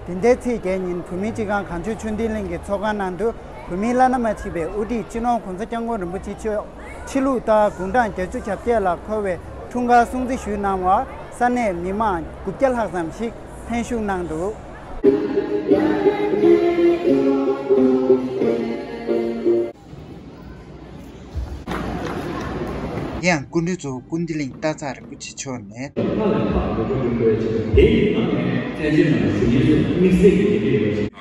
དེ་འདྲའི་ཚེས་བརྒྱད་ཉིན་བོད་མིའི་སྤྱི་ཁང་གངས་ལྗོངས་ཆོས་ལྡན་གླིང་གི་ཚོགས་ཁང་ནང་དུ་བོད་མིའི་བླ་ན་མ་མཆིས་པའི་དབུ་ཁྲིད་སྤྱི་ནོར་༸གོང་ས་༸སྐྱབས་མགོན་རིན་པོ་ཆེ་མཆོག་ཕྱི་ལུགས་ལྟར་དགུང་གྲངས་བརྒྱད་ཅུ་གྱ་བརྒྱད་ལ་འཁོད་པའི་འཁྲུངས་སྐར་སྲུང་བརྩི་ཞུས་གནང་བར་ས་གནས་མི་མང་དགུ་བརྒྱ་ལྷག་ཙམ་ཞིག་ལྷན་ཞུགས་གནང་འདུག། དེ་ཡང་སྐུ་མགྲོན་གཙོ་བོ་ཀུན་བདེ་གླིང་སྟག་ཚང་རིན་པོ་ཆེ་མཆོག་ནས།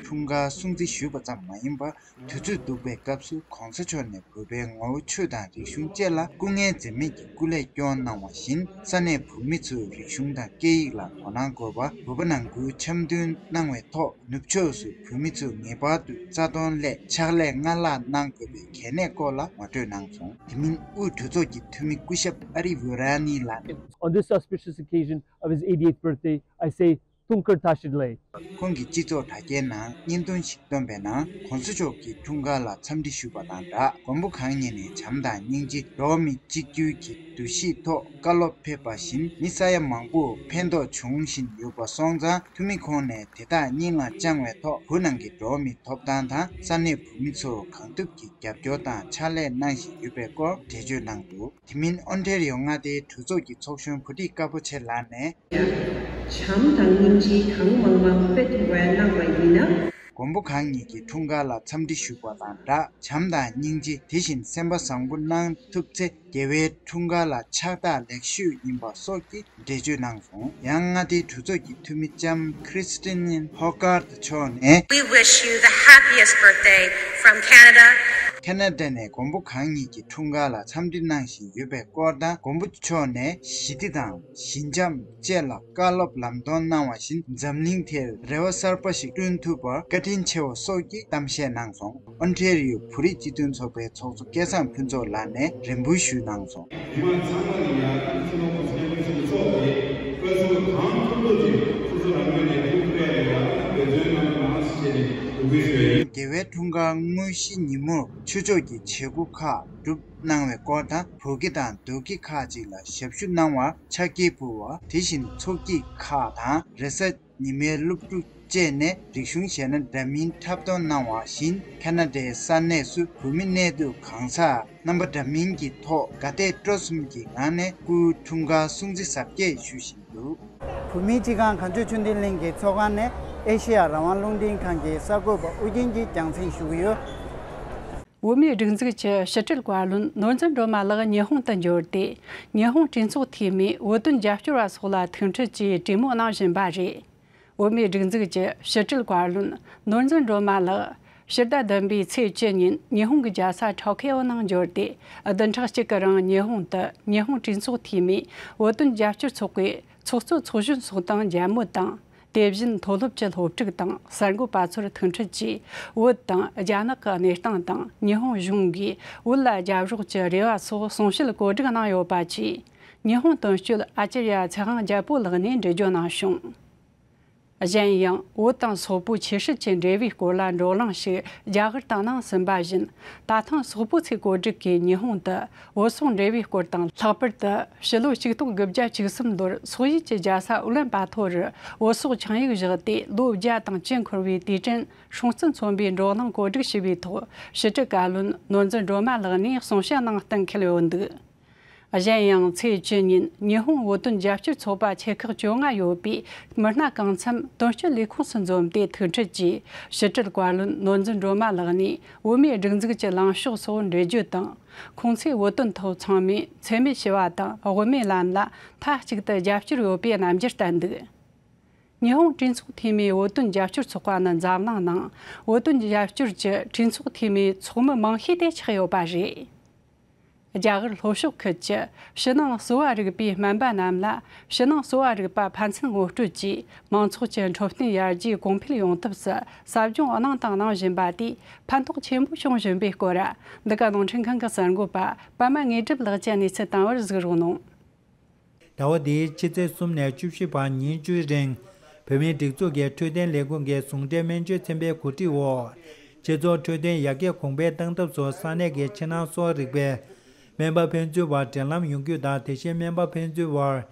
འཁྲུངས་སྐར་སྲུང་བརྩི་ཞུས་པ་ཙམ་མ་ཡིན་པར། དུས་ཚོད་སྡུག་པའི་སྐབས་སུ་གོང་ས་མཆོག་ནས་བོད་པའི་ངོ་བོ་ཆོས་དང་རིག་གཞུང་བཅས་ལ་སྐུ་ངལ་འཛེམས་མེད་ཀྱི་སྐུ་ལས་སྐྱོང་གནང་བ་བཞིན། ས་གནས་བོད་མི་ཚོའི་རིག་གཞུང་དང་སྐད་ཡིག་ལ་དོ་སྣང་དགོས་པ། བོད་པ་ནང་ཁུལ་འཆམ་མཐུན་གནང་བའི་ཐོག་ནུབ་ཕྱོགས་སུ་བོད་མི་ཚོས་ངེས་པར་དུ་རྩ་དོན་སླད་ཕྱག་ལས་སྔར་ལྷག་གནང་དགོས་པའི་གལ་གནད་སྐོར་ལ་ངོ་སྤྲོད་གནང་སོང་། དེ་མིན་དབུས་གྲོས་ཚོགས་ཀྱི་འཐུས་མི་སྐུ་ཞབས་ཨ་རི་ཝི་ར་ནི་ལགས། On this auspicious occasion of his eightieth birthday, I say, Thungkur Tashidle. ཁོང་གིས་སྤྱི་ཚོགས་དྲ་རྒྱའི་ནང་བརྙན་ཐུང་ཞིག་བཏོན་པའི་ནང་། གོང་ས་མཆོག་གི་འཁྲུངས་སྐར་ལ་འཚམས་འདྲི་ཞུས་པ་དང་སྦྲགས། མགོན་པོ་གང་ཉིད་ནས་བྱམས་དང་སྙིང་རྗེ། འགྲོ་བ་མི་གཅིག་གྱུར་གྱི་འདུ་ཤེས་ཐོག་བཀའ་སློབ་ཕེབས་པ་བཞིན། མི་ས་ཡ་མང་པོར་ཕན་ཐོགས་འབྱུང་བཞིན་ཡོད་པ་སོང་ཙང་། འཐུས་མི་ཁོང་ནས་དེ་དག་སྙིང་ལ་བཅངས་པའི་ཐོག་བོད་ནང་གི་འགྲོ་བ་མིའི་ཐོབ་ཐང་དང་ས་གནས་བོད་མི་ཚོར་གང་ཐུབ་ཀྱིས་རྒྱབ་སྐྱོར་དང་ཕྱག་ལས་གནང་བཞིན་ཡོད་པའི་སྐོར་འགྲེལ་བརྗོད་གནང་འདུག་དེ་མིན་ཨོན་ཊེ་རི་ཡོ་མངའ་སྡེའི་གྲོས་ཚོགས་ཀྱི་ཚོགས་གཞོན་བུ་ཁྲིད་དཀར་པོ་ཆེ་ལགས་ནས། བྱམས་དང་སྙིང་རྗེ་གང་མང་མང་དཔེ་ཐུབ་པ་གནང་བ་ཡིན་ན། མགོན་པོ་གང་ཉིད་ཀྱི་འཁྲུངས་སྐར་ལ་འཚམས་འདྲི་ཞུས་པ་དང་སྦྲགས། བྱམས་དང་སྙིང་རྗེ། དེ་བཞིན་སེམས་པ་བཟང་པོ་གནང་ཐུབ་ཚེ། རྒྱལ་བའི་འཁྲུངས་སྐར་ལ་ཕྱག་རྟགས་ལེགས་ཤོས་ཡིན་པ་སོགས་ཀྱི་འགྲེལ་བརྗོད་གནང་སོང་། ཡང་མངའ་སྡེའི་གྲོས་ཚོགས་ཀྱི་འཐུས་མི་ལྕམ་Christine Hogarth་མཆོག་ནས། We wish you the happiest birthday from Canada. ཁ་ན་ཌ་ནས་མགོན་པོ་གང་ཉིད་ཀྱི་འཁྲུངས་སྐར་ལ་འཚམས་འདྲི་གནང་བཞིན་ཡོད་པའི་སྐོར་དང་། མགོན་པོ་མཆོག་ནས་ཞི་བདེ་དང་ཞི་འཇམ་བཅས་ལ་བཀའ་སློབ་ལམ་སྟོན་གནང་བ་བཞིན། འཛམ་གླིང་དེར་རེ་བ་གསར་པ་ཞིག་བསྐྲུན་ཐུབ་པར་བཀའ་དྲིན་ཆེ་བ་སོགས་ཀྱི་གཏམ་བཤད་གནང་སོང་། ཨོན་ཊེ་རི་ཡོ་བོད་རིགས་སྤྱི་མཐུན་ཚོགས་པའི་ཚོགས་གཙོ་སྐལ་བཟང་ཕུན་ཚོགས་ལགས་ནས་རེ་འབོད་ཞུས་གནང་སོང་། མི་མང་ཚང་མ་ནས་ཡང་སྤྱི་ནོར་གོང་ས་སྐྱབས་མགོན་ཆེན་པོ་མཆོག་གིས་བཀའ་ཟུར་གང་ཐུབ་ཐུབ་ཀྱིས་སོ་སོ་རང་ངོས་ནས་ཐུགས་ཁུར་ཡང་ཡང་འབད་བརྩོན་གནང་གནང་ཞེས་ནས་འབོད་སྐུལ་ཞུ་ཡ་ཡིན། རྒྱལ་བའི་འཁྲུངས་སྐར་དངོས་གཞི་ཉིན་མོར་ཆོས་ཕྱོགས་ཀྱི་བྱེད་སྒོ་ཁག་སྒྲུབ་གནང་བའི་སྐོར་དང་། བོད་དགེ་དང་མདོ་དགེ་ཁག་ཅིག་ལ་ཞབས་ཞུ་གནང་བར་ཕྱག་འཁྱེར་ཕུལ་བ། དེ་བཞིན་ཚོགས་སྐྱིད་ཁག་དང་རེས་གཟའ་ཉི་མའི་སློབ་ཕྲུག་བཅས་ནས་རིག་གཞུང་གཞས་སྣ་འདྲ་མིན་འཁྲབ་སྟོན་གནང་བ་བཞིན། ཁ་ན་ཌའི་ས་གནས་སུ་བོད་མི་གནས་སྡོད་གང་སར་རྣམ་པ་འདྲ་མིན་གྱི་ཐོག་དགའ་དད་སྤྲོ་གསུམ་གྱི་ངང་ནས་སྐུའི་འཁྲུངས་སྐར་སྲུང་བརྩི་གཟབ་རྒྱས་ཞུ་བཞིན་འདུག་བོད་མིའི་སྤྱི་ཁང་བྱང་ཆུབ་ཆོས་ལྡན་གླིང་གི་ཚོགས་ཁང་ནས་ཨེ་ཤེ་ཡ་རང་དབང་རླུང་འཕྲིན་ཁང་གི་གསར་འགོད་པ་ཨུ་རྒྱན་གྱིས་རྒྱང་སྲིང་ཞུ་གི་ཡོད། བོད་མིའི་སྒྲིག་འཛུགས་ཀྱི་ཕྱི་དྲིལ་བཀའ་བློན་ནོར་འཛིན་སྒྲོལ་མ་ལགས་ཉི་ཧོང་དུ་འབྱོར་ཏེ། ཉི་ཧོང་གྲོས་ཚོགས་འཐུས་མིའི་བོད་དོན་རྒྱབ་སྐྱོར་བ་སོགས་ལ་ཐུག་འཕྲད་ཀྱིས་གྲོས་མོལ་གནང་བཞིན་པ་རེད། བོད་མིའི་སྒྲིག་འཛུགས་ཀྱི་ཕྱི་དྲིལ་བཀའ་བློན་ནོར་འཛིན་སྒྲོལ་མ་ལགས་ཕྱི་ཟླ་བདུན་པའི་ཚེས་བཅུ་ཉིན་ཉི་ཧོང་གི་རྒྱལ་ས་ཊོ་ཁེའོ་ནང་འབྱོར་ཏེ། བདུན་ཕྲག་གཅིག་གི་རིང་ཉི་ཧོང་དུ་ཉི་ཧོང་གྲོས་ཚོགས་འཐུས་མིའི་བོད་དོན་རྒྱབ་སྐྱོར་ཚོགས་པའི་ཚོགས་གཙོ་ཚོགས་གཞོན་སོགས་དང་མཇལ་མོལ་དང་། དེ་བཞིན་མཐོ་སློབ་ཀྱི་སློབ་ཕྲུག་དང་གསར་འགོད་པ་ཚོར་ཐུག་འཕྲད་ཀྱིས། བོད་དང་རྒྱ་ནག་གི་གནས་སྟངས་དང་། ཉི་ཧོང་གཞུང་གིས་བོད་ལ་རྒྱབ་རོགས་ཀྱི་རེ་བ་སོགས་གསུང་བཤད་གོ་སྒྲིག་གནང་ཡོད་པ་བཅས། ཉི་ཧོང་དོན་གཅོད་ཨ་ཅར་ཡ་ཚེ་དབང་རྒྱལ་པོ་ལགས་ནས་འགྲེལ་བརྗོད་གནང་བྱུང་། གཞན་ཡང་བོད་དང་སོག་པོའི་ཆོས་སྲིད་ཀྱི་འབྲེལ་བའི་སྐོར་ལ་བགྲོ་གླེང་ཞིག་རྒྱ་གར་དུ་གནང་ཟིན་པ་བཞིན། ད་ཐེངས་སོག་པོའི་ཚེ་གོ་སྒྲིག་གིས་ཉི་ཧོང་དུ་བོད་སོག་འབྲེལ་བའི་སྐོར་དང་། ལྷག་པར་དུ་ཕྱི་ལོ་ཆིག་སྟོང་དགུ་བརྒྱ་བཅུ་གསུམ་ལོར་སོག་ཡུལ་གྱི་རྒྱལ་ས་ཨུ་ལན་པ་ཐོར་རུ་བོད་སོག་ཆིངས་ཡིག་བཞག་སྟེ། ལོ་བརྒྱ་དང་བཅུ་འཁོར་བའི་དུས་དྲན་སྲུང་བརྩི་མཚོན་པའི་བགྲོ་གླེང་གོ་སྒྲིག་ཞུས་པའི་ཐོག་ཕྱི་དྲིལ་བཀའ་བློན་ནོར་འཛིན་སྒྲོལ་མ་ལགས་ནས་གསུང་བཤད་གནང་གཏན་འཁེལ་ཡོད་འདུག་གཞན་ཡང་ཚེས་བཅུ་ཉིན་ཉི་ཧོང་བོད་དོན་རྒྱབ་སྐྱོར་ཚོགས་པ་ཆེ་ཁག་བཅོ་ལྔ་ཡོད་པའི་མི་སྣ་གང་འཚམ་དོན་གཅོད་ལས་ཁུངས་སུ་འཛོམས་ཏེ་ཐུག་འཕྲད་ཀྱིས། ཕྱི་དྲིལ་བཀའ་བློན་ནོར་འཛིན་སྒྲོལ་མ་ལགས་ནས་བོད་མིའི་སྒྲིག་འཛུགས་ཀྱི་ལངས་ཕྱོགས་སོགས་འགྲེལ་བརྗོད་དང་། ཁོང་ཚོས་བོད་དོན་ཐོག་ཚང་མས་འཚེ་མེད་ཞི་བ་དང་དབུ་མའི་ལམ་ལ་མཐའ་གཅིག་ཏུ་རྒྱབ་སྐྱོར་ཡོད་པའི་རྣམ་འགྱུར་བསྟན་འདུག་ཉི་ཧོང་གྲོས་ཚོགས་འཐུས་མིའི་བོད་དོན་རྒྱབ་སྐྱོར་ཚོགས་པ་ནི་འཛམ་གླིང་ནང་བོད་དོན་རྒྱབ་སྐྱོར་གྱི་གྲོས་ཚོགས་འཐུས་མིའི་ཚོགས་མི་མང་ཤོས་དེ་ཆགས་ཡོད་པ་རེད། རྒྱ་གར་ལྷོ་ཕྱོགས་ཁུལ་གྱི་ཕྱི་ནང་གསོ་བ་རིག་པའི་སྨན་པ་རྣམས་ལ་ཕྱི་ནང་གསོ་བ་རིག་པ་ཕན་ཚུན་ངོ་སྤྲོད་ཀྱིས་མང་ཚོགས་ཀྱི་འཕྲོད་བསྟེན་ཡར་རྒྱས་གོང་འཕེལ་ཡོང་ཐབས་སུ་ཟབ་སྦྱོང་གནང་དང་གནང་བཞིན་པ་དེས་ཕན་ཐོགས་ཆེན་པོ་བྱུང་བཞིན་པའི་སྐོར། འདི་ག་ནང་འཁྲུན་ཁང་གི་གསར་འགོད་པ་པདྨ་དངོས་གྲུབ་ལགས་ཀྱིས་གནས་ཚུལ་བཏང་བར་གཟིགས་རོགས་གནང་། ཟླ་བ་འདིའི་ཕྱི་ཚེས་གསུམ་ནས་བཅུ་བཞི་བར་ཉིན་བཅུའི་རིང་། བོད་མིའི་སྒྲིག་འཛུགས་ཀྱི་འཕྲོད་བསྟེན་ལས་ཁུངས་ཀྱི་ཟུང་འབྲེལ་སྨན་བཅོས་ཚན་པའི་གོ་སྒྲིག་འོག་སྤྱི་ཚོགས་འཕྲོད་བསྟེན་ཡར་རྒྱས་གོང་འཕེལ་གཏང་ཐབས་སུ་ས་གནས་ཀྱི་ཕྱི་ནང་གསོ་བ་རིག་པའི་སྨན་པ་ཕན་ཚུན་བར་འབྲེལ་ལམ་ཡོང་རྒྱུ་དང་། དེ་བཞིན་སྨན་པ་ཕན་ཚུན་བར་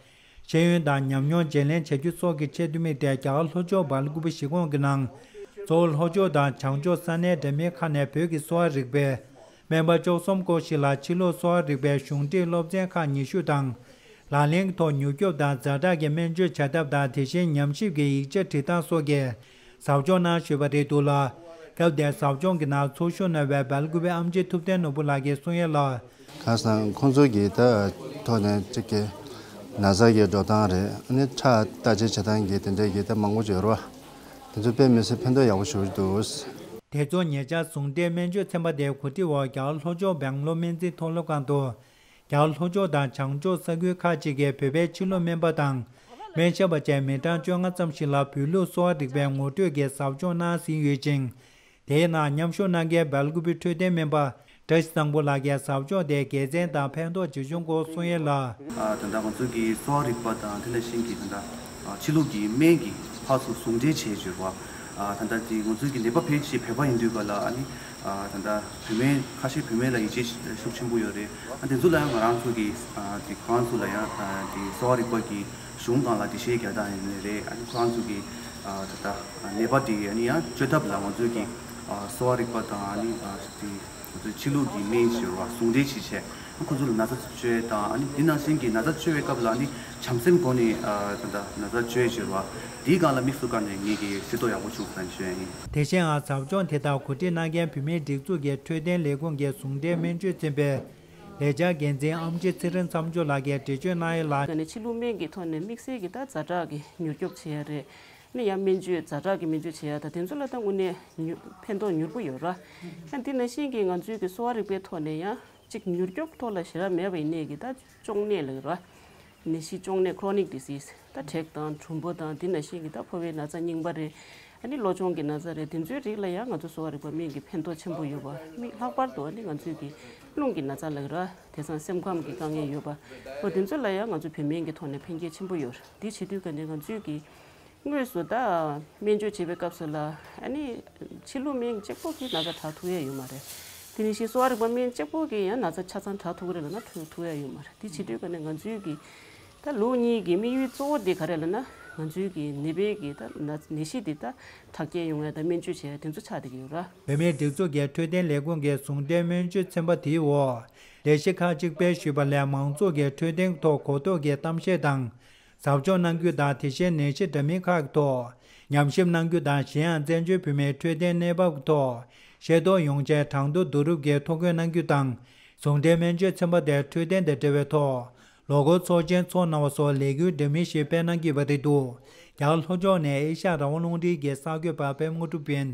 ཤེས་ཡོན་དང་ཉམས་མྱོང་བརྗེ་ལེན་བྱ་རྒྱུ་སོགས་ཀྱི་ཆེད་དུ་དམིགས་ཏེ། རྒྱ་གར་ལྷོ་ཕྱོགས་སྦེལ་ཀོབ་གཞིས་ཁོངས་ཀྱི་ནང་གཙོ་བོ་ལྷོ་ཕྱོགས་དང་བྱང་ཕྱོགས་ས་གནས་འདྲ་མིན་ཁག་ནས་བོད་ཀྱི་གསོ་བ་རིག་པའི་སྨན་པ་བཅུ་གསུམ་སྐོར་ཞིག་ལ་ཕྱི་ལུགས་གསོ་བ་རིག་པའི་གཞུང་འབྲེལ་སློབ་ཚན་ཁག་ཉི་ཤུ་དང་། ལག་ལེན་ཐོག་མྱུར་སྐྱོབ་དང་ཛ་དྲག་གི་སྨན་བཅོས་བྱ་ཐབས་དང་། དེ་བཞིན་ཉམས་ཞིབ་ཀྱི་ཡིག་ཆ་འབྲི་སྟངས་སོགས་ཀྱི་ཟབ་སྦྱོང་གནང་ཞུས་པ་རེད་འདུག་ལ། སྐབས་དེར་ཟབ་སྦྱོང་གི་ནང་ཚོགས་ཞུགས་གནང་བའི་སྦེལ་ཀུ་པེ་ཨེམ་ཆི་ཐུབ་བསྟན་ནོར་བུ་ལགས་ཀྱིས་གསུང་ཡས་ལ། གང་ཟག་ཁོང་ཚོ་གི་ད་ཐོག་ནས་གཅིག་གི་ན་ཚ་གི་འགྲོ་སྟངས་རེད། ཨ་ནི་ཁྲག་བརྟག་དཔྱད་བྱེད་སྟངས་ཀྱི་དེ་འདྲས་ཀྱི་ད་མང་པོ་ཡོད་རེད་བ། དེ་ཚོ་དཔེ་མི་སྲིད་ཕན་ཐོགས་ཡག་པོ་ཞེ་པོ་འདུག། དེ་ཚོ་ཉེ་ཆར་ཟུང་འབྲེལ་སྨན་བཅོས་ཚན་པ་དེའི་གོ་སྒྲིག་འོག་རྒྱ་གར་ལྷོ་ཕྱོགས་སྦེང་ལོར་སྨན་རྩིས་མཐོ་སློབ་ཁང་དུ། རྒྱ་གར་ལྷོ་ཕྱོགས་དང་བྱང་ཕྱོགས་ས་ཁུལ་ཁག་ཅིག་གི་བོད་པའི་ཕྱི་ལུགས་སྨན་པ་དང་སྨན་ཞབས་པ་བཅས་མི་གྲངས་བཅོ་ལྔ་ཙམ་ཞིག་ལ་བོད་ལུགས་གསོ་བ་རིག་པའི་ངོ་སྤྲོད་ཀྱི་ཟབ་སྦྱོང་གནང་ཟིན་ཡོད་ཅིང་། དེའི་ནང་མཉམ་ཞུགས་གནང་མཁན་སྦེལ་ཀུ་པེ་འཕྲོད་བསྟེན་སྨན་པ་བཀྲ་ཤིས་བཟང་པོ་ལགས་ཀྱིས་ཟབ་སྦྱོང་དེ་དགེ་མཚན་དང་ཕན་ཐོགས་ཇི་བྱུང་སྐོར་གསུང་ཡས་ལ། ཨ་ད་ལྟ་ང་ཚོ་གི་གསོ་བ་རིག་པ་དང་དེ་ནང་བཞིན་གྱི་ད་ལྟ་ཨ་ཕྱི་ལུགས་ཀྱི་སྨན་གྱི་ཕར་ཚུར་ཟུང་འབྲེལ་བྱས་བྱས་པ། ཨ་ད་ལྟ་དེ་ང་ཚོའི་གི་ནད་པ་ཕལ་ཆེར་བོད་པ་ཡིན་དུས་ག་ལ་ཨ་ནི་ཨ་ད་ལྟ་བོད་སྨན་ཁ་ཤས་བོད་སྨན་ལ་ཡིད་ཆེས་ཤུགས་ཆེན་པོ་ཡོད་རེད། ཨ་དེ་ཚོ་ལ་ཡང་ང་རང་ཚོ་གི་ཨ་དེ་ཁོ་རང་ཚོ་ལ་ཡང་ཨ་དེ་གསོ་བ་རིག་པ་གི་གཞུང་སྒང་ལ་འགྲེལ་བཤད་རྒྱག་སྟངས་ཡིན་ནའི་རེད། ཨ་ནི་ཁོ་རང་ཚོ་གི་ཨ་ད་ལྟ་ནད་པ་དེ་ཨ་ནི་ཡང་བཅོས་ཐབས་ལ་ང་ཚོའི་གི་ཨ་གསོ་བ་རིག་པ་དང་ཨ་ནི་ཨ་དེ་ང་ཚོའི་ཕྱི་ལུགས་ཀྱི་སྨན་ཞེས་པ་ཟུང་འབྲེལ་བྱེད་བྱས། ཁོ་ཚོ་ལ་ན་ཚ་བཅོས་དང་ཨ་ནི་འདི་ནང་བཞིན་གྱི་ན་ཚ་བཅོས་པའི་སྐབས་ལ་ཨ་ནི་བྱམས་སེམས་སྒོ་ནས་ཨ་ད་ལྟ་ན་ཚ་བཅོས་བྱས་པ་འདིའི་སྒང་ལ་དམིགས་སུ་བཀར་ནས་ངེད་ཀྱིས་ཤེས་རྟོགས་ཡག་པོ་བྱུང་སོང་ཞུ་ཡ་ཡིན། དེ་བཞིན་ཨ་ཟབ་སྦྱོང་དེ་དག་གོ་སྒྲིག་གནང་མཁན་བོད་མིའི་སྒྲིག་འཛུགས་ཀྱི་འཕྲོད་བསྟེན་ལས་ཁུངས་ཀྱི་ཟུང་འབྲེལ་སྨན་བཅོས་ཚན་པའི་ལས་འཆར་འགན་འཛིན་ཨམ་ཆི་ཚེ་རིང་མཚམས་སྦྱོར་ལགས་ཀྱིས་འགྲེལ་བརྗོད་གནང་ཡས་ལ། ད་ནི་ཕྱི་ལུགས་སྨན་གྱི་ཐོག་ནས་དམིགས་བསལ་གྱི་ད་ཛ་དྲག་གི་མྱུར་སྐྱོབ་བྱེད་ཡ་རེད། ནི་ཡང་སྨན་བཅོས་ཛ་དྲག་གི་སྨན་བཅོས་བྱེད་ཡ་ད་དེ་ཚོ་ལ་ད་དངོས་གནས་མྱུར་ཕན་ཐོགས་མྱུར་པོ་ཡོད་ར། ཡང་འདི་ནང་བཞིན་གྱི་ང་ཚོའི་གི་གསོ་བ་རིག་པའི་ཐོག་ནས་ཡང་གཅིག་མྱུར་སྐྱོབ་ཐོག་ལ་ཞེ་དྲག་མེད་པ་ཡིན་ནའི་གི་ད་གཅོང་ནད་ལ་ར། ནད་གཞི་གཅོང་ནད་chronic disease ད་དྲེག་དང་གྲུམ་བུ་དང་འདི་ནང་བཞིན་གྱི་ད་ཕོ་བའི་ན་ཚ་རྙིང་པ་རེད། ཨ་ནི་གློ་གཅོང་གི་ན་ཚ་རེད། དེ་ཚོའི་རིགས་ལ་ཡང་ང་ཚོ་གསོ་བ་རིག་པ་སྨན་གྱི་ཕན་ཐོགས་ཆེན་པོ་ཡོད་པ། མི་ལྷག་པར་དུ་ཨ་ནི་ང་ཚོའི་གི་རླུང་གི་ན་ཚ་ལ་ར་དེང་སང་སེམས་ཁམས་ཀྱི་དཀའ་ངལ་ཡོད་པ། འོ་དེ་ཚོ་ལ་ཡང་ང་ཚོ་བོད་སྨན་གྱི་ཐོག་ནས་ཕན་སྐྱེད་ཆེན་པོ་ཡོད་རེད། འདི་བྱེད་དུས་ག་ནས་ང་ཚོའི་གི་དངོས་སུ་ད་སྨན་བཅོས་བྱེད་པའི་སྐབས་སུ་ལ་ཨ་ནི་ཕྱི་ལུགས་སྨན་གཅིག་པོ་གིས་ན་ཚ་དྲག་ཐུབ་ཡ་ཡོད་མ་རེད། དེ་ནས་ཤི་གསོ་བ་རིག་པ་སྨན་གཅིག་པོ་གིས་ཡང་ན་ཚ་ཆ་ཚང་དྲག་ཐུབ་ཀྱི་རེད་ལབ་ན་ཐུབ་ཐུབ་ཡ་ཡོད་མ་རེད། དེ་བྱེད་དུས་ག་ནས་ང་ཚོའི་གི་ད་ལོ་གཉིས་ཀྱི་དམིགས་ཡུལ་གཙོ་བོ་དེ་ག་རེ་ལབ་ན་ང་ཚོའི་གི་ནད་པའི་གི་ད་ན་ནད་གཞི་དེ་ད་དྲག་སྐྱེད་ཡོང་ཡ་ད་སྨན་བཅོས་བྱེད་ཡ་དེ་ཚོ་ཆགས་བསྡད་ཀྱི་ཡོད་ར། བོད་མིའི་སྒྲིག་འཛུགས་ཀྱི་འཕྲོད་བསྟེན་ལས་ཁུངས་ཀྱི་ཟུང་འབྲེལ་སྨན་བཅོས་ཚན་པ་དེའི་འོག་ལས་གཞི་ཁག་ཅིག་སྤེལ་ཞུས་པ་ལས་མང་ཚོགས་ཀྱི་འཕྲོད་བསྟེན་ཐོག་གོ་རྟོགས་ཀྱི་གཏམ་བཤད་དང་། ཟབ་སྦྱོང་གནང་རྒྱུ་དང་དེ་བཞིན་ནད་གཞི་འདྲ་མིན་ཁག་གི་ཐོག་ཉམས་ཞིབ་གནང་རྒྱུ་དང་གཞན་ཡང་བཙན་བྱོལ་བོད་མིའི་འཕྲོད་བསྟེན་གནས་བབ་ཀྱི་ཐོག་ཤེས་རྟོགས་ཡོང་ཆེད་གྲངས་ཐོ་བསྡུ་རུབ་ཀྱིས་ཐོ་འགོད་གནང་རྒྱུ་དང་། ཟུང་འབྲེལ་སྨན་བཅོས་ཚན་པ་དེ་འཕྲོད་བསྟེན་དང་འབྲེལ་བའི་ཐོག་ལོ་འཁོར་ཚོགས་ཆེན་འཚོགས་གནང་བ་སོགས་ལས་འགུལ་འདྲ་མིན་ཞིག་སྤེལ་གནང་གི་ཡོད་པ་རེད་འདུག། རྒྱ་གར་ལྷོ་ཕྱོགས་ནས་ཨེ་ཤ་ཡ་རང་དབང་རླུང་འཕྲིན་གྱི་གསར་འགོད་པ་པད་མ་དངོས་གྲུབ་ཡིན།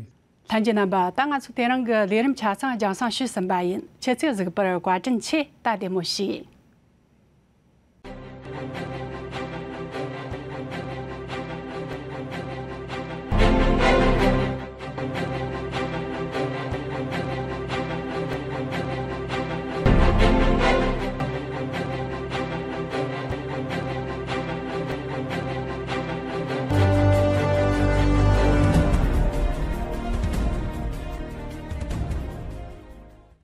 ལྷན་རྒྱས་རྣམ་པ། ད་ང་ཚོ་དེ་རིང་གི་ལས་རིམ་ཆ་ཚང་རྒྱང་སྲིང་ཞུས་ཟིན་པ་ཡིན། ཁྱེད་ཚོས་གཟིགས་པར་བཀའ་དྲིན་ཆེ། ད་བདེ་མོ་བྱོས།